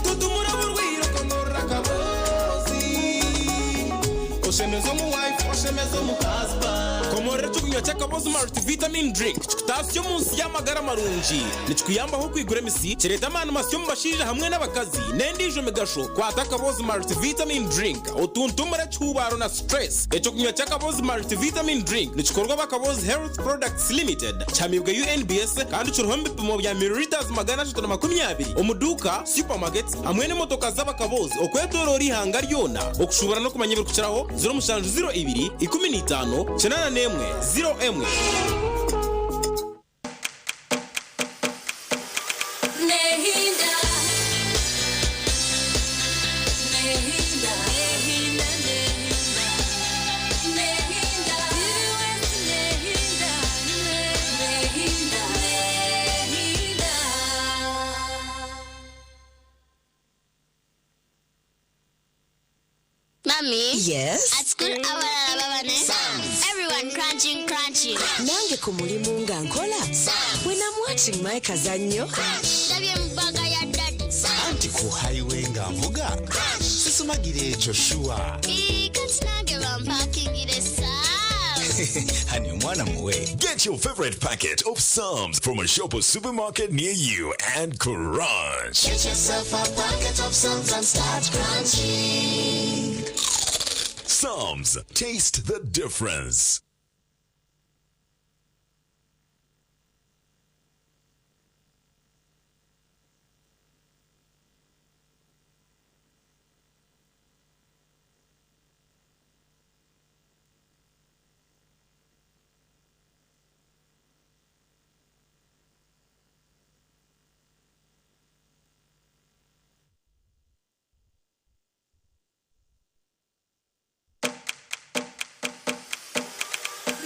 Tutumura burwiro komora kabozi. Oshemeza omu wife, oshemeza omu husband. Komorera ekyokunywa ky'akabozi multivitamin drink kikutasya omu nsi y'amagara marungi nikikuyambaho kwigura emisi kireeta amaani masya omu bashaija hamwe n'abakazi n'endiijo migasho. Kwata akabozi multivitamin drink otuntumura ekihubaaro na stress. Ekyokunywa ky'akabozi multivitamin drink nikikorwa bakabozi Health Products Limited, kihamibwa UNBS kandi kiriho ebipimo bya milliliters 320 omu duuka, supermarket hamwe n'emotoka z'abakabozi okwetooroora ihanga ryona. Okushubura n'okumanya ebirikukiraho 0702 15 81 01. Nehinda. Nehinda. Nehinda. Nehinda. Nehinda. Nehinda. Nehinda. Mommy. Yes? At school, abalala baba ne. Everyone crunching, crunching. Nange ku mulimu nga nkola. When I'm watching my kazannyo. Ndabye mu bag ya daddy. Anti ku highway nga nvuga sisumagira ekyo sure. Ii, kati Hani omwana muwe. Get your favorite packet of Psalms from a shop or supermarket near you and crunch. Get yourself a packet of Psalms and start crunching. Psalms, taste the difference.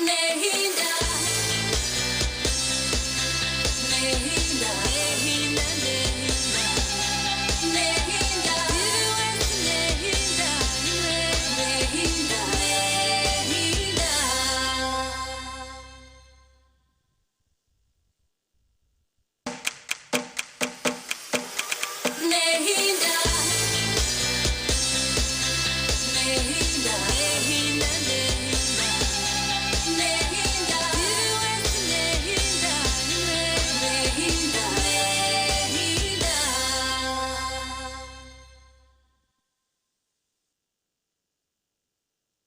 Nehinda, nehinda, nehinda, nehinda, nehinda, nehinda, nehinda. Nehinda, nehinda, nehinda, nehinda. Nehinda, nehinda, nehinda, nehinda.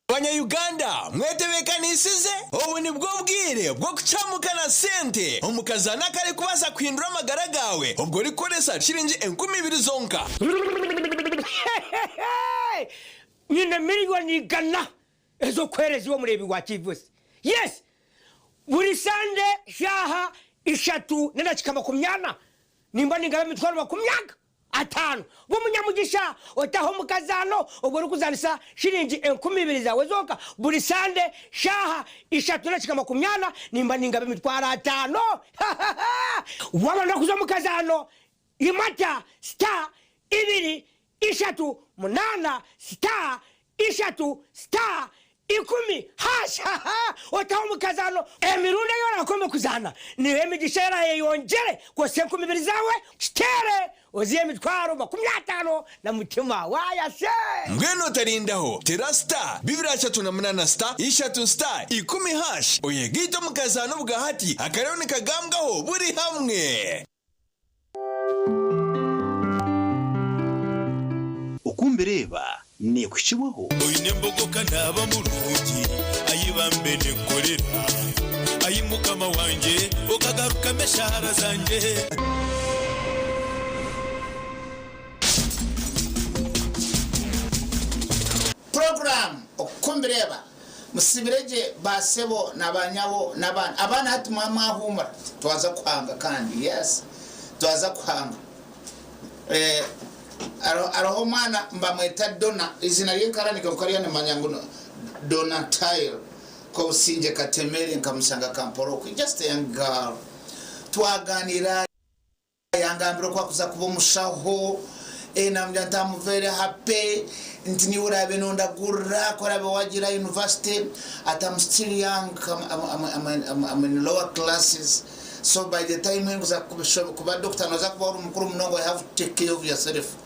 Banyayuganda mwetebekanisize obu nibwo bwire bwo kucamuka na sente omukazana kari kubaasa kuhindura amagara gawe obwo orikoresa shiringi 2000 zonka. Nyine miliyoni 100 ez'okwereza iwe mureebi wa TVS. Yes, buri sande shaaha 3:40 nimba ningaba emitwaro 50 b'omunyamugisha otaho omukazano obwo orikuzanisa shiringi 2000 zawe zonka buri sande shaaha 3:40 nimba ningaba emitwaro 50. Waba nokuza omukazano imata star 2 3 8 star 3 star 10 hasha otaho omukazano emirundi eyorakome kuzana niyo emigisha erayeyongyere kwose 2000 zawe kitere oziye emitwaro 50 na mutima wayase. Mbwenu otarindaho tera star 238 star 3 star 10 hash oyegaite omukazano bwahati akarero nikagambwaho buri hamwe. Okumbireba nekushibwaho. Oine embogoka naaba murungi ayibambe nenkorera ayi mukama wanje okagarukamo eshahara zanje. Program okukumbireba musibireje basebo nabanyabo nabana abana hati mwamwahumura twaza kuhanga kandi yes twaza kuhanga. Aroho omwana mbamweta Dona, izina ryenkaranika nkarya nimanya ngu Donatile Kobusinge Katemere, nkamusanga Kampala, just a young girl. Twaganira yangambira ko akuza kuba omushaho, namubwira nti I'm very happy nti niwe orabe nondagurira ko orabe wagira university at I'm still young, I'm in lower classes, so by the time nkuza kuba doctor noza kuba ori mukuru munongo, you have to take care of yourself.